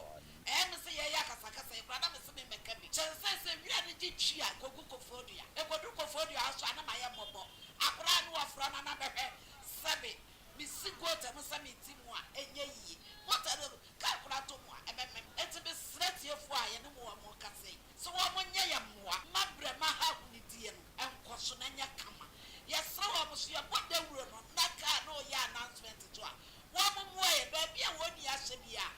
S20: Ɛyɛ me sɛ yɛreyɛ akasakasa yi koraa na mese memmɛka bi. Kyɛn sɛ sɛ wira no gye twi a ɛkɔgu Kɔfɔdua. Ɛkɔduru Kɔfɔdua hɔ nso a na mayɛ mmɔbɔ. Akwadaa a ne wɔafra no na bɛhwɛ sɛbe mesi gotam sɛ mete mu a ɛnyɛ yie. Gotam no kaa koraa tɔ mu a ɛbɛmem. Enti mesrɛ atiefoɔ a yɛne wɔn rekasa yi sɛ wɔnyɛ yɛn mmoa mma berɛ ma ha ahonidie no nkɔ so na ɛnyɛ kama. Yɛsrɛ wɔn nso yɛbɔ dawuro no na kaa na ɔyɛ announcement to a, wɔn mmoa yɛn. Baabi a wɔn nni ahyɛ biara,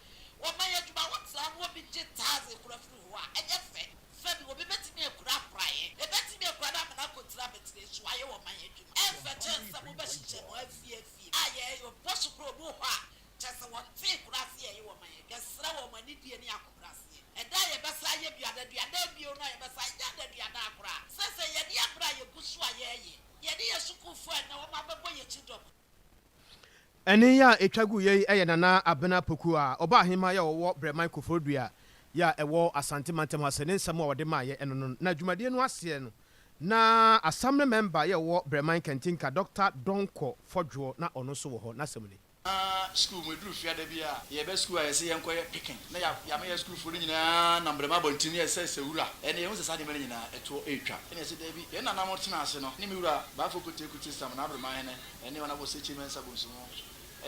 S20: wɔma yɛn adwuma. Wotena hɔ na obi gye taxi kora firi hɔ a, ɛnyɛ fɛ. Sɛbi obi bɛtumi akura akoraeɛ, ɛbɛtumi akura no amena akɔtiri abɛtire so ayɛ wɔn man adwuma. Ɛmfɛ kyɛn sɛ mobɛhyehyɛ mo afie afie a yɛbɔ so kora obi wɔ hɔ a kyerɛ sɛ wɔntee koraa sɛ yɛyɛ wɔn man adwuma. Yɛsrɛ wɔn anidie ne ahobrɛaseɛ. Ɛda a yɛbɛsan ayɛ bio, adaduanan bio no a yɛbɛsan, ɛnyɛ adaduanan koraa, seesei yɛne aberɛ a yɛgu so a yɛreyɛ, yɛne yɛn sukuufoɔ a ɛnnɛ wɔabɛbɔ yɛn kyidɔm.
S2: Ɛnne yi a ɛtwa guiɛ yi yɛ Nana Abena Poku a ɔba Ahemaa yi a ɔwɔ Brɛman Koforidua yi a ɛwɔ Asante mantam ha sɛ ne nsɛm a ɔde maeɛ ɛno no. Na dwumadie no aseɛ no na Asamble mɛmba yi a ɔwɔ Brɛman Kantinka Dɔkta Donkor Fɔdwoɔ na ɔno nso wɔ hɔ. N'asɛm ni.
S21: Na sukuu mu, ɛduru fiada bi a, yɛba sukuu a yɛse yɛnkɔyɛ picking, na yɛama yɛn sukuufoɔ no nyinaa nam brɛma abɔnten ne yɛsɛ sɛ wura. Ɛnna yɛhu sɛ saa nneɛma no nyinaa, ɛtoɔ retwa. Ɛnna yɛse daabi. Yɛn nananom tenaa ase no, ne me wura Bafo Kotee Kotee Sam, n'aberemanhene, ne wɔn abɔ Sekye Mensah Bonsu ho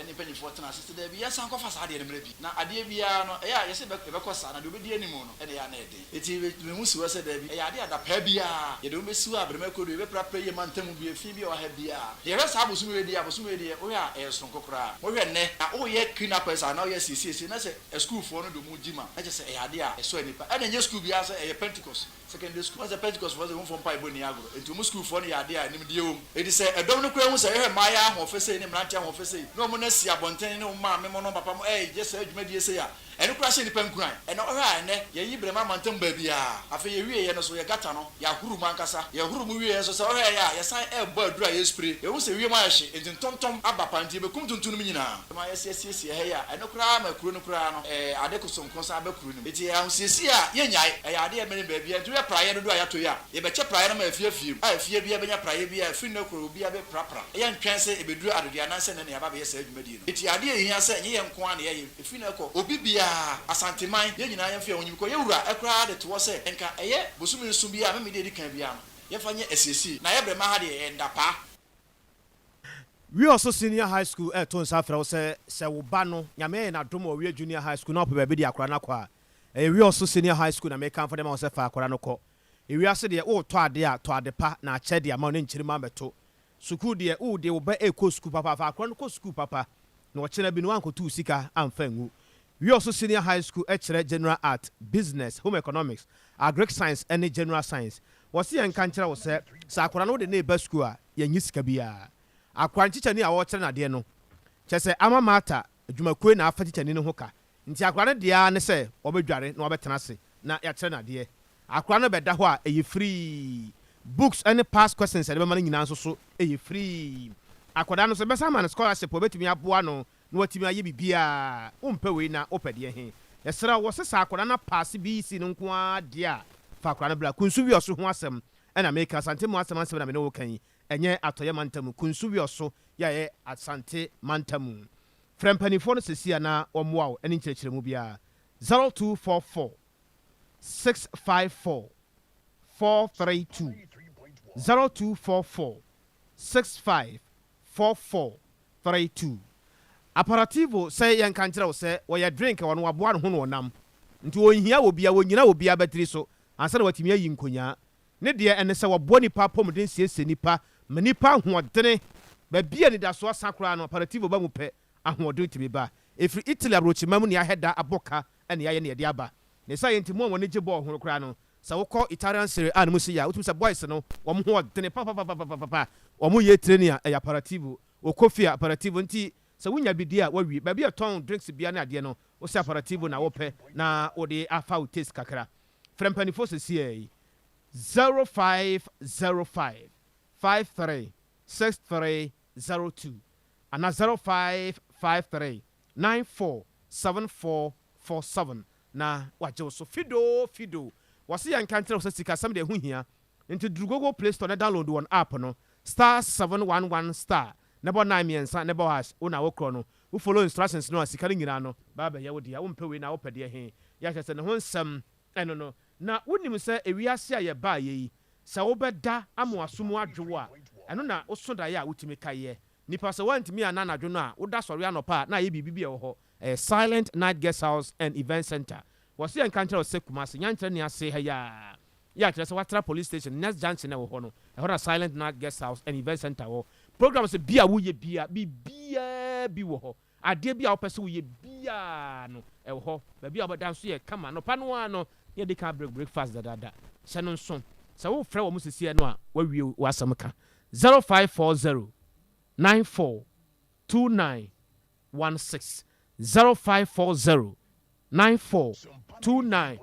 S21: ne mpanimfoɔ tenaa ase sɛ daabi, yɛnsan nkɔfa saa adeɛ no mmra bi. Na adeɛ biara no, ɛyɛ a yɛse yɛbɛkɔ saa, na deɛ ɔbɛdi anim no na ɛyɛ a na ɛyɛ den. Enti mehu si hɔ sɛ daabi, ɛyɛ adeɛ a dapaa biara yɛde wɔn bɛsi hɔ a berɛma kɔ du, yɛbɛprapra yie mantam bi, efi bi a ɛwɔ ha biara. Na yɛhwɛ saa bosome wei deɛ a, bosome wei deɛ wohwɛ a ɛyɛ soronko koraa. Wohwɛ nnɛ, na woyɛ clean up saa na woyɛ siesiesie na sɛ asukuufoɔ no de wɔn gyi ma, na kyerɛ sɛ ɛyɛ adeɛ a ɛsɔ ani pa. Ɛna ɛnyɛ sukuu biara sɛ ɛyɛ Pentecost secondary school. Woahu sɛ Pentecost foɔ sɛ wɔmfa mpaebɔ nni agorɔ, enti wɔn sukuufoɔ no yɛ adeɛ a nimdeɛ wɔ mu. Enti sɛ ɛdɔm no koraa hu sɛ yɛhwɛ mmayewa ahoɔfɛ sei ne mmeranteɛ ahoɔfɛ sei na wɔn. no asi abɔnten ne wo maame mo ne wo papa mo reyɛ saa dwumadie sei a, ɛno koraa hyɛ nnipa nkuran. Ɛnnɛ wohwɛ a, ɛnnɛ yɛyi brɛma mantam baabiara. Afei yɛwieeɛ no nso, yɛ gata no, yɛahoro mu ankasa. Yɛhoro mu wieeɛ nso, sɛ wohwɛeɛ a, yɛsan rebɔ aduro a yɛspray. Yɛhu sɛ wiem ayɛ hye, enti ntontom aba paa, nti yɛbɛkum ntontom nom nyinaa. Ma yɛasiesie ha yi a, ɛno koraa ma kuro no koraa no, ade kosonko san ba kuro no mu. Enti ɛyɛ ahosiesie a yɛnnyae. Ɛyɛ adeɛ a ɛmmɛn baabiara. Enti wohwɛ praeɛ dodoɔ a yɛatɔ yi a, Yɛbɛkyɛ praeɛ no ma afie afie mu, a efie biara bɛnya praeɛ bi a ɛfiri nnɛ korɔ obiara bɛprapra. Yɛntwɛn sɛ ɛbɛduru adedoe anaasɛ nnɛ na yɛaba abɛyɛ saa dwumadie no. Enti adeɛ a ɛhia sɛ ɛnyɛ yɛn nko ara na yɛyɛ, ɛfiri nnɛ rekɔ, obi biara, Asanteman, yɛn nyinaa yɛmfa yɛn ho nyi. Because yɛn wura koraa de toɔ sɛ nka ɛyɛ bosome nson biara, Memede a ɛdi kan biara no, yɛmfa nyɛ asiesie. Na yɛbrɛ ma ha deɛ, ɛyɛ nnapaa.
S2: Wiɔso Senior High School reto nsa afrɛ wo sɛ, sɛ wo ba no, Nyame ayɛ no adom ma wawie Junior High School na ɔpɛ baabi de akwadaa no akɔ a, ɛyɛ Wiɔso Senior High School na mekamfo de ama wo sɛ fa akwadaa no kɔ. Ewiase deɛ, woretɔ adeɛ a, tɔ ade pa na akyɛ de ama wo na nkyirimma ammɛto. Sukuu deɛ, wode wo ba rekɔ sukuu papa a, fa akwadaa no kɔ sukuu papa na ɔkyena bi no woankɔto wo sika amfa angu. Wiɔso Senior High School kyerɛ General Art, Business, Home Economics, Agric Science ne General Science. Wɔse yɛnka nkyerɛ wo sɛ, sɛ akwadaa no wode no reba sukuu a, yɛnnye sika biara. Akwadaa no tikyani a ɔrekyerɛ no adeɛ no, kyerɛ sɛ Alma Mater adwumakuo yi na afa tikyani no ho ka. Nti akwadaa no deɛ ara ne sɛ ɔbɛdware na wabɛtena ase na yɛakyerɛ no adeɛ. Akwadaa no bɛda hɔ a, ɛyɛ free. Books ne past questions a yɛde bɛma no nyinaa nso so yɛ free. Akwadaa no nso, yɛbɛsan ama no scholarship a ɛbɛtumi aboa no na watumi ayɛ biribiara. Wompɛ wei na wopɛ deɛ he? Yɛsrɛ wo, wɔse sɛ akwadaa no apaase BEC no nko ara deɛ a, fa akwadaa no bra. Kunsu Wiɔso ho asɛm na meka, Asante mu asɛm asɛm na me ne wo reka yi, ɛnyɛ Atɔeɛ mantam mu. Kunsu Wiɔso yɛ a ɛyɛ Asante mantam mu. Frɛ mpanimfoɔ no seesei a na wɔmmoa wo ne nkyerɛkyerɛmu biara. 0244 654 432, 0244 65 44 32. Aperitivo sɛ yɛnka nkyerɛ wo sɛ wɔyɛ drink a ɔno waboa ne ho na ɔnam nti ɔnhia obia, ɔnnyina obia batiri so ansa na watumi ayi nkonyaa. Ne deɛ ɛne sɛ wɔboa nipa apɔmuden siesie nipa ma nipa ahoɔdene. Baabi a anidasoɔ asa koraa no aperitivo ba mu pɛ ahoɔden tumi ba. Ɛfiri Italy abrokyiman mu na yɛahɛ da abɔ ka na yɛayɛ na yɛde aba. Ne saa yɛ nti mo a wɔn ani gye bɔɔl ho koraa no sɛ wokɔ Italian Serie A no mu sei a wotumi sɛ boys no wɔn ho ɔdene papapapapapa wɔn yɛ training a ɛyɛ aperitivo wokɔ fie a aperitivo nti sɛ wonya bi di a wawie baabi a ɛtɔn drinks bia ne adeɛ no wosɛ aperitivo na wopɛ na wode afa wo taste kakra frɛ mpanifoɔ sesiɛ yi 0505 53 6302 ana 0553 94 7447 na wagye wo so fidoo fidoo. Wɔse yɛnka nkyerɛ wo sɛ sikasɛm deɛ ɛho hia nti duru Google Play Store na download wɔn app no star 711 star na bɔ nine mmiɛnsa na bɔ hash wo na wokorɔ no wo follow instructions no a sika no nyinaa no bɛba abɛyɛ wo dea wompɛ wei na wopɛ deɛ he yɛ kyerɛ sɛ ne ho nsɛm ɛno no na wonim sɛ ewiase a yɛbaeɛ yi sɛ wobɛda ama w'aso mu adwo wo a ɛno na woso daeɛ a wotumi kaeɛ Nipa sɛ woantumi anna anadwo no a, woda sɔre anɔpa a na ayɛ biribi bi a ɛwɔ hɔ. Ɛyɛ Silent Night Guest House and Event Centre. Wɔse yɛnka nkyerɛ wo sɛ Kumasi, Nyankyerɛ ne ase ha yi ara. Yɛ a kyerɛ sɛ woatra Police Station, next junction a ɛwɔ hɔ no, ɛhɔ na Silent Night Guest House and Event Centre wɔ. Programs bi a woyɛ biara, biribiara bi wɔ hɔ. Adeɛ bi a wopɛ sɛ woyɛ biara no, ɛwɔ hɔ. Baabi a wobɛda nso yɛ kama. Anɔpa no ara no, na yɛadi kan abrɛ wo breakfast dadaada. Hyɛ no nso, sɛ worefrɛ wɔn seesei no a, woawie w'asɛm ka. 0540 94 29 16 0540 94 29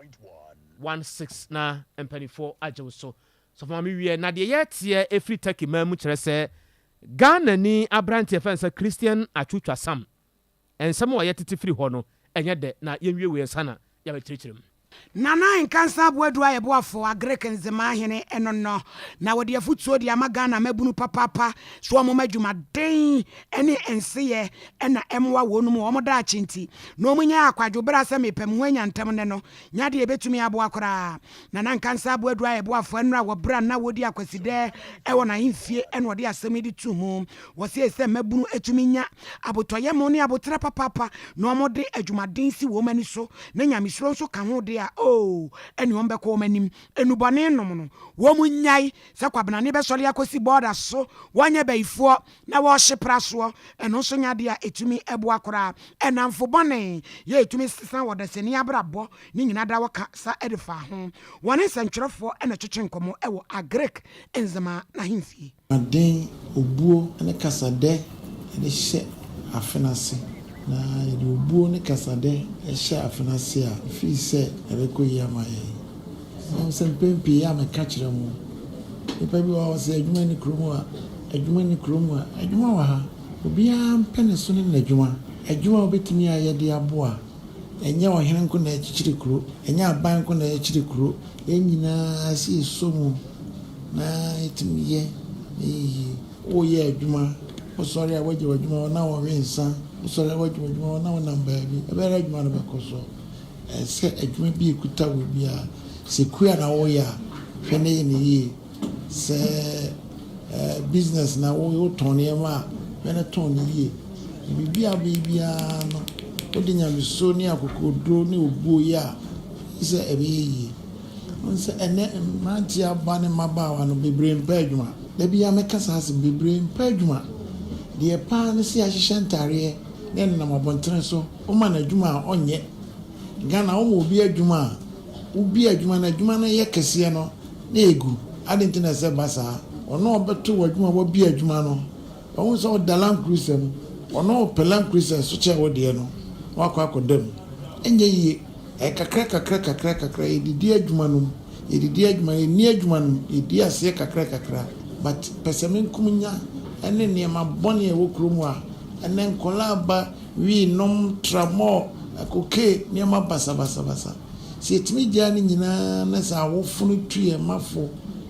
S2: 16 na mpanimfoɔ agye wo so. Sɔfo Maame wiɛ na deɛ yɛteɛ ɛfiri Turkey man mu kyerɛ sɛ Ghanani aberanteɛ fɛn sɛ Christian Atwutwa Sam Nsɛm a yɛtete firi hɔ no, ɛnyɛ dɛ, na yɛnwie wei ansa na yɛabɛkyerɛkyerɛ mu.
S1: Nana Nkansah Boadu Ayeboafo Agric Nzemaa Hene no no na wɔde afutuo de ama Ghana mmabunu papaapa sɛ wɔn mma adwumaden ne nseyɛ na ɛmmoa wɔn mu wɔn daakye nti na wɔn nyɛ akwadwo berɛ a sɛ mepɛ me ho anya ntɛm nnɛ no nyɛ adeɛ a ɛbɛtumi aboa koraa. Nana Nkansah Boadu Ayeboafo nnora wɔ berɛ a na wɔredi Akwasidɛ wɔ n'ahemfie na ɔde asɛm yi de too mu. Wɔsee sɛ mmabunu tumi nya abotɔyam ne aboterɛ papaapa na wɔde adwumaden si wɔn ani so na nyamesuro nso ka ho de a, oo, ɛne wɔn bɛkɔ wɔn anim. Nnubɔne nom no, wɔn nnyae. Sɛ kwabenane bɛsɔre akɔsi bɔɔda so, wɔnyɛ bayifoɔ na wɔrehye pra soɔ, ɛno nso nyɛ adeɛ a ɛtumi boa koraa. Nnamfo bɔne yɛ ɛtumi sesa ɔdasani abrabɔ ne nyina da wɔka sa de fa ho. Wɔne nsɛntwerɛfoɔ na ɛtwetwe nkɔmmɔ wɔ Agric Nzema n'ahemfie.
S3: Aden, obuo ne kasadɛ de hyɛ afe no ase. Na yɛde obuo ne kasadɛ hyɛ afe no ase a, mefii sɛ ɛbɛkɔ yie ama yɛn. Moahu sɛ mpɛn pii a meka kyerɛ mo, nnipa bi wɔ hɔ a wɔse adwuma nni kurom a, adwuma nni kurom a, adwuma wɔ ha. Obiara mpɛ ne so ne n'adwuma. Adwuma a wobɛtumi ayɛ de aboa. Ɛnyɛ ɔhene nko na ɛkyekyere kuro, ɛnyɛ aban nko na ɛkyekyere kuro. Yɛn nyinaa sɛ yɛsɔ mu na yɛtumi yɛ na ɛyɛ yie. Woreyɛ adwuma, wosɔre a woagya w'adwuma hɔ na worewe nsa, wosɔre a woagya w'adwuma hɔ na wonam baabi, ɛbɛyɛ dɛ adwuma no bɛkɔ so. Ɛsɛ sɛ adwuma bi a ɛkuta wo biara, sɛ kua na woreyɛ a, hwɛ na yɛ no yie. Sɛ business na wotɔn nneɛma a, hwɛ na tɔn no yie. Na biribi a wobɛyɛ biara no, wode nyamesuro ne akokoɔduro ne obuo yɛ a, gye sɛ ɛbɛyɛ yie. Wohu sɛ ɛnnɛ mmeranteɛ aba ne mmabaawa no, bebree mpɛ adwuma. Da biara mɛka saa asɛm, bebree mpɛ adwuma. Deɛ ɛpɛ ara ne sɛ yɛahyehyɛ ntaareɛ na yɛnenam abɔntene so. Woma no adwuma a, ɔnyɛ. Ghana, woma obi adwuma a, wobue adwuma no, adwuma no yɛ kɛseɛ no, na egu. Adɛn nti na ɛsɛ sɛ ɛba saa? Ɔno a ɔbɛto w'adwuma a wabue adwuma no, wahu sɛ ɔda Land Cruiser mu. Ɔno ɔpɛ Land Cruiser so kyɛn wo deɛ no, na wakɔ akɔda mu. Ɛnyɛ yie. Ɛyɛ kakra kakra kakra kakra, yɛdidi adwuma no mu, yɛdidi adwuma no, yɛnni adwuma no mu, yɛdi aseɛ kakra kakra. But pɛsɛmenkominya ne nneɛma bɔne a ɛwɔ kurom ha, ɛnnɛ nkwadaa ba wii nom, tramɔɔ, cocaine, nneɛma basabasabasa. Sɛ yɛtumi gyaa ne nyinaa na sɛ awofo no tu yɛn mma fo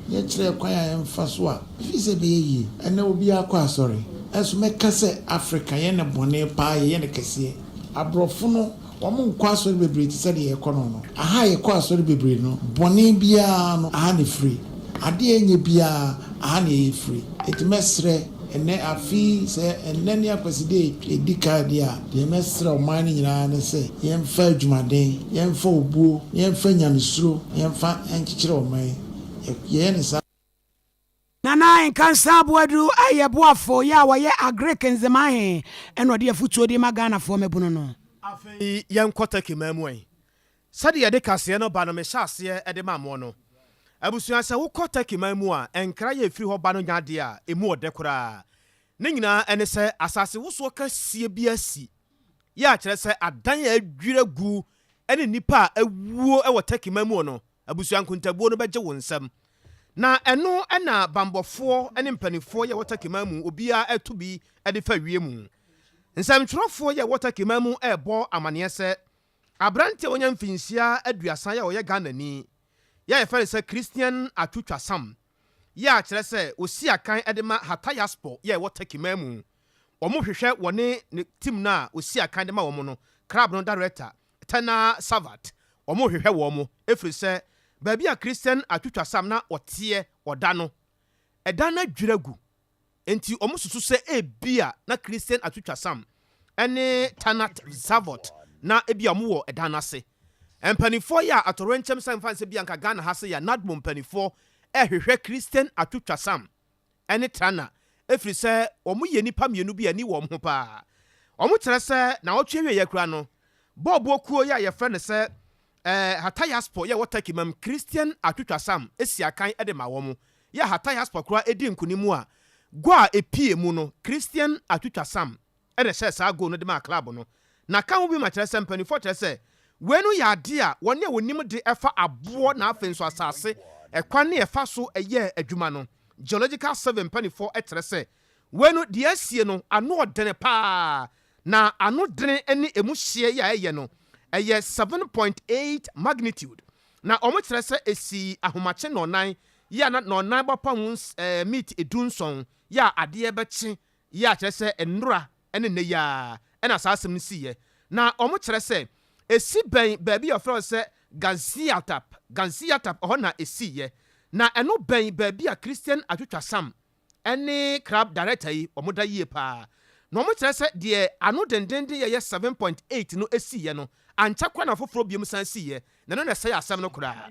S3: na yɛkyerɛ yɛn kwan a yɛmfa so a, mefii sɛ ɛbɛyɛ yie. Ɛnnɛ obiara kɔ asɔre. Nanso mɛka sɛ Afrika yɛn na bɔne paa yɛyɛ no kɛseɛ. Aborɔfo no Wɔn nkɔ asɔre bebree te sɛ deɛ yɛkɔ no no. Aha a yɛkɔ asɔre bebree no, bɔne biara no, aha na ɛfiri. Adeɛ a ɛnyɛ biara, aha na ɛyɛ firi. Enti mɛsrɛ, ɛnnɛ, afe yi, sɛ ɛnnɛ ne Akwaside a ɛdi kan deɛ a, deɛ mɛsrɛ ɔman no nyinaa ne sɛ, yɛmfa adwumaden, yɛmfa obuo, na yɛmfa nyamesuro, na yɛmfa nkyekyere ɔman yi. Yɛyɛ no saa.
S1: Nana Nkansah Boadu yɛ boafo yɛ a wɔyɛ Agric ndzema he na ɔde afutuo de ma Ghanafoɔ mmabunu no.
S2: Afei yɛnkɔ Turkey man mu ɛ. Sɛdeɛ yɛde kaseɛ no ba no mehyɛ aseɛ de ma moɔ no. Abusua sɛ wokɔ Turkey man mu a nkra yɛ ɛfiri hɔ ba no nyɛ adeɛ a ɛmu ɔdɛ koraa. Ne nyinaa ɛne sɛ asase wosoɔ kɛseɛ bi asi yɛ a kyerɛ sɛ adan a adwiri agu ne nnipa a awuo wɔ Turkey man mu no abusua nkontabuo no bɛgye wo nsam. Na ɛno na banbɔfoɔ ne mpaninfoɔ yɛ wɔ Turkey man mu obiara reto bi de fa wiem. Nsɛmtwerɛfoɔ yɛ wɔ Turkey man mu rebɔ amaneɛ sɛ aberanteɛ a wanya mfinhyia aduasa yɛ a ɔyɛ Ghanani yɛ a yɛfrɛ no sɛ Christian Atwutwa Sam yɛ a kyerɛ sɛ ɔsi akan de ma Hatayspor yɛ a ɛwɔ Turkey man mu. Wɔhwehwɛ wɔne ne team no a ɔsi akan de ma wɔn no club no director Tana Savat, wɔrehwehwɛ wɔn, ɛfiri sɛ baabi a Christian atwitwasam na ɔteɛ, ɔda no, ɛdan no adwiri agu. Enti wɔsusu sɛ ebia na Christian atwitwasam ne Tana Savot na ebia wɔwɔ ɛdan no ase. Mpanimfoɔ yi a atɔwrɛnkyɛm sɛ mfa nsɛ bi anka Ghana ha sɛ yɛ NADMO mpanimfoɔ rehwehwɛ Christian atwitwasam ne Trana, ɛfiri sɛ wɔyɛ nnipa mmienu bi a ani wɔ wɔn ho paa. Wɔkyerɛ sɛ nnawɔtwe awieeɛ koraa no, bɔɔlbɔ kuo yi a yɛfrɛ no sɛ Hatayspor yi a ɛwɔ Turkey mam Christian Atwitwasam si akan de ma wɔn. Yɛ a Hatayspor koraa di nkonim a, goal a ɛpue mu no, Christian Atwitwasam na ɛhyɛɛ saa goal no de maa club no. Na ka ho bi ma kyerɛ sɛ mpaninfoɔ kyerɛ sɛ wei no yɛ adeɛ a wɔn a wɔnim de ɛfa aboɔ na afei nso asase ɛkwan ne ɛfa so yɛ adwuma no, Geological Survey mpaninfoɔ kyerɛ sɛ wei no deɛ asie no ano ɔdene paa na ano dene ne ɛmu hyeɛ yɛ a ɛyɛ no ɛyɛ 7.8 magnitude na wɔn kyerɛ sɛ ɛsii ahomakye nnɔnnan yɛ a na nnɔnnan bɔpa ho meet 17 yɛ a adeɛ bɛkye Yɛ a kyerɛ sɛ nnora ne nnɛ yi ara na saa asɛm no siiɛ. Na wɔkyerɛ sɛ ɛsi bɛn baabi a wɔfrɛ hɔ sɛ Gaziantep, Gaziantep, ɛhɔ na ɛsiiɛ. Na ɛno bɛn baabi a Christian Atwitwasam ne Club Director yi wɔda yie pa ara. Na wɔkyerɛ sɛ deɛ ano dendenden yɛ yɛ 7.8 no siiɛ no, ankyɛ koraa na foforɔ biom san siiɛ, na ɛno na ɛsɛe asɛm no koraa.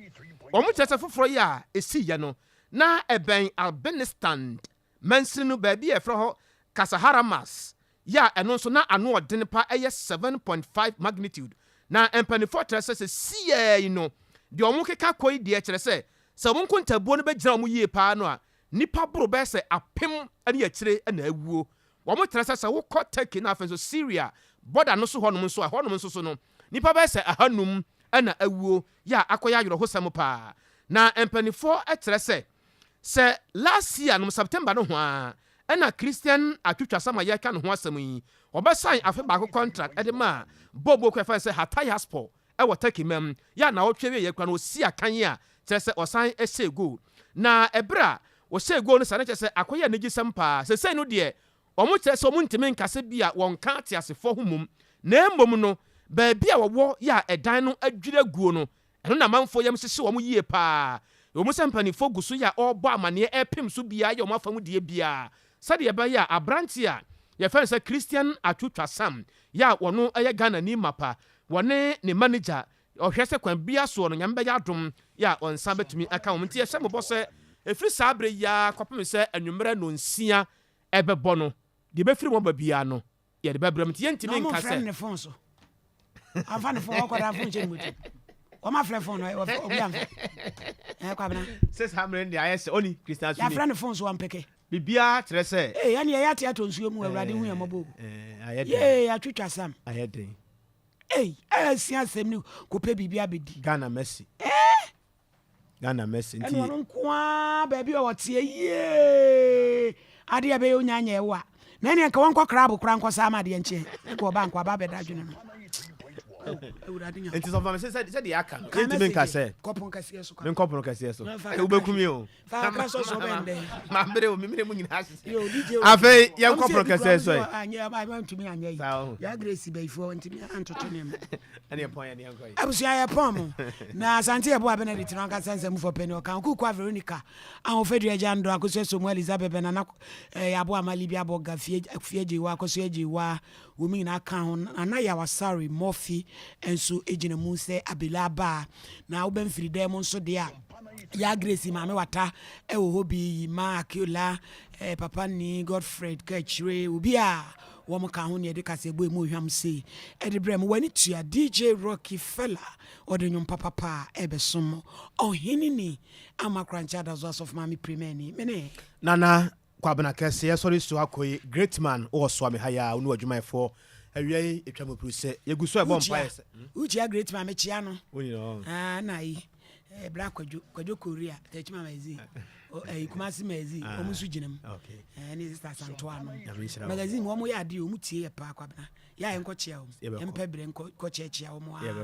S2: Wɔkyerɛ sɛ foforɔ yi a ɛsiiɛ no, na ɛbɛn Albenistan Mansini no baabi a yɛfrɛ hɔ Kasaharamas yi a ɛno nso na ano ɔden pa ɛyɛ 7.5 magnitude. Na mpaninfoɔ kyerɛ sɛ sesiaa yi no deɛ wɔn keka kɔ yi deɛ kyerɛ sɛ sɛ wɔn nkontabuo no bɛgyina wɔn yie paa no a nnipa boro bɛyɛ sɛ apem ne akyire na awuo.
S18: Wɔkyerɛ sɛ sɛ wokɔ Turkey na afei nso Syria bɔda no so hɔnom nso a, ɛhɔnom nso so no, nnipa bɛyɛ sɛ ahanum na awuo, yɛ a akɔyɛ awerɛhosɛm paa. Na mpanimfoɔ kyerɛ sɛ, sɛ last year nom September no ho ara na Christian atwitwasɛm a yɛreka ne ho asɛm yi, wɔbɛsan afe baako contract de maa bɔɔlbɔ kuo a yɛfrɛ no sɛ Hatayspor wɔ Turkey man yɛ a naawɔtwe awieɛ koraa no ɔsii akan a kyerɛ sɛ ɔsan hyɛɛ goal. Na ɛberɛ a ɔhyɛɛ goal no saa no kyerɛ sɛ akɔyɛ anigyesɛm paa. Sesei no deɛ wɔn kyerɛ sɛ wɔn ntumi nka sɛ bi a wɔnka ateasefoɔ ho mmom na mmom no baabi a wɔwɔ yɛ a ɛdan no adwiri aguo no ɛno na amanfoɔ yam hyehye wɔn yie paa. Ɛwɔ mu sɛ mpaninfoɔ gu so yɛ a wɔrebɔ amaneɛ repem so biara yɛ wɔn afa mu deɛ biara sɛdeɛ ɛbɛyɛ a aberanteɛ a yɛfrɛ no sɛ Christian Atsu Twasam yɛ a ɔno yɛ Ghanani mapa Wɔne ne manager ɔhwɛ sɛ kwan biara soɔ no Nyame bɛyɛ adom yɛ a wɔn nsa bɛtumi aka wɔn. Nti yɛhyɛ mo bɔ sɛ ɛfiri saa berɛ yi ara kɔpem sɛ anwummerɛ nnɔnsia ɛbɛbɔ no, deɛ ɛbɛfiri mo aba biara no yɛde bɛbrɛ mo. Nti
S1: Na
S18: yɛntumi
S1: wɔn
S18: nka
S1: mfrɛ no
S18: sɛ.
S1: ne phone so. Amfa ne phone ɔkɔda phone kyɛ ne moto. Wɔn afrɛ phone no obi amfrɛ. Ɛɛ Kwabena.
S2: Sɛ saa mmerɛ no deɛ ayɛ sɛ ɔne Christian Suni.
S1: Yɛafrɛ no phone so wampeke.
S2: Biribiara kyerɛ sɛ.
S1: Ee ɛneɛ yɛate atɔ nsuo mu Awurade hu yɛn mmɔbɔ o.
S2: Ayɛ den.
S1: Yee atwitwa sam.
S2: Ayɛ den.
S1: Ei asia asɛm ni kɔpɛ biribi abɛdi.
S2: Ghana Mercy.
S1: Eh.
S2: Ghana Mercy nti.
S1: Ɛna ɔno nko ara baabi a ɔteɛ yie adeɛ ɛbɛyɛ onya nyɛ ɛwo a na ɛneɛ nka wɔnkɔ krabo koraa nkɔ saa ma adeɛ nkyeɛ nka ɔba nka ɔba abɛda adwene no. Awurade
S2: Nti
S1: Nyankopɔn.
S2: sɔfo maame sɛ sɛ deɛ aka no
S1: Kan
S2: yɛntumi nka
S1: message
S2: sɛ
S1: kɔpon kɛseɛ so
S2: menkɔ pono kɛseɛ so
S1: Na fa
S2: Ɛyɛ
S1: kakra
S2: wobɛku mi o
S1: Fa kakra sɔ so ɔbɛn dɛn.
S2: Mabere o memene mu nyinaa
S1: Yo, DJ o.
S2: Afei yɛnkɔ
S1: Ɔmo sɛ
S2: pono
S1: ebi koraa
S2: kɛseɛ
S1: ɔmo
S2: so
S1: sɛ
S2: ɛ
S1: anyɛ ɔmo antumi anyɛ yi.
S2: Saa o.
S1: Ya Grace bayifoɔ ntumi antoto nneɛma.
S2: Ɛne ɛpɔn yɛ ne yɛnkɔ yi.
S1: Abusua yɛ pɔn mo. Na Asante Yeboah Benedict no ankasa nsamufo panyin ɔka ho Kuukua Veronica Ahofadua Agya Ndɔ Akosua Somu Elizabeth Nana eh, Yabo Ama Libya Bɔga Fie Fie Agyewa Akosua Agyewa wɔn nyinaa ka ho. Nana Yaw Asare Murphy nso gyina mu sɛ Abela Abaa. Na woba mfiridan mu nso deɛ a, Yaa Grace Maame Wata wɔ hɔ bi, Yima Akiola, eh, Papa Ni, Godfred Kaakyire, obi a wɔn ka ho ne ɛde kaseɛbɔ emu ohwam sei ɛde brɛ mo. W'ani tua DJ Rocky Fella ɔde nnwom papapa a ɛbɛsom mo. Ɔhene ni Ama Korankye Adazo Asɔfo Maame Pirimani mene.
S2: Nana Kwabena kɛse yɛsɔre su akɔ yi great man wowɔ soa me ha yi aa wo ne w'adwumayɛfoɔ awia yi ɛtwa mu puru sɛ yɛgu so ɛbɔ mpaeɛ sɛ.
S1: Wokyia great man mekyia no
S2: Wo nyina ɔ.
S1: Ah na yi eh, bra kwadwo kwadwo korea tachima magazine eh, kumasi magazine wɔn nso gyina mu
S2: Okay.
S1: eh, ne sister santoa no
S2: Nyame nhyira wo.
S1: magazine wɔn yɛ adeɛ wɔn tie yɛ paa kwabena yɛ a yɛnkɔ kyia wɔn
S2: Yɛbɛkɔ.
S1: yɛmpɛ berɛ nkɔ kɔ kyeakyea wɔn a
S2: Yɛbɛkɔ.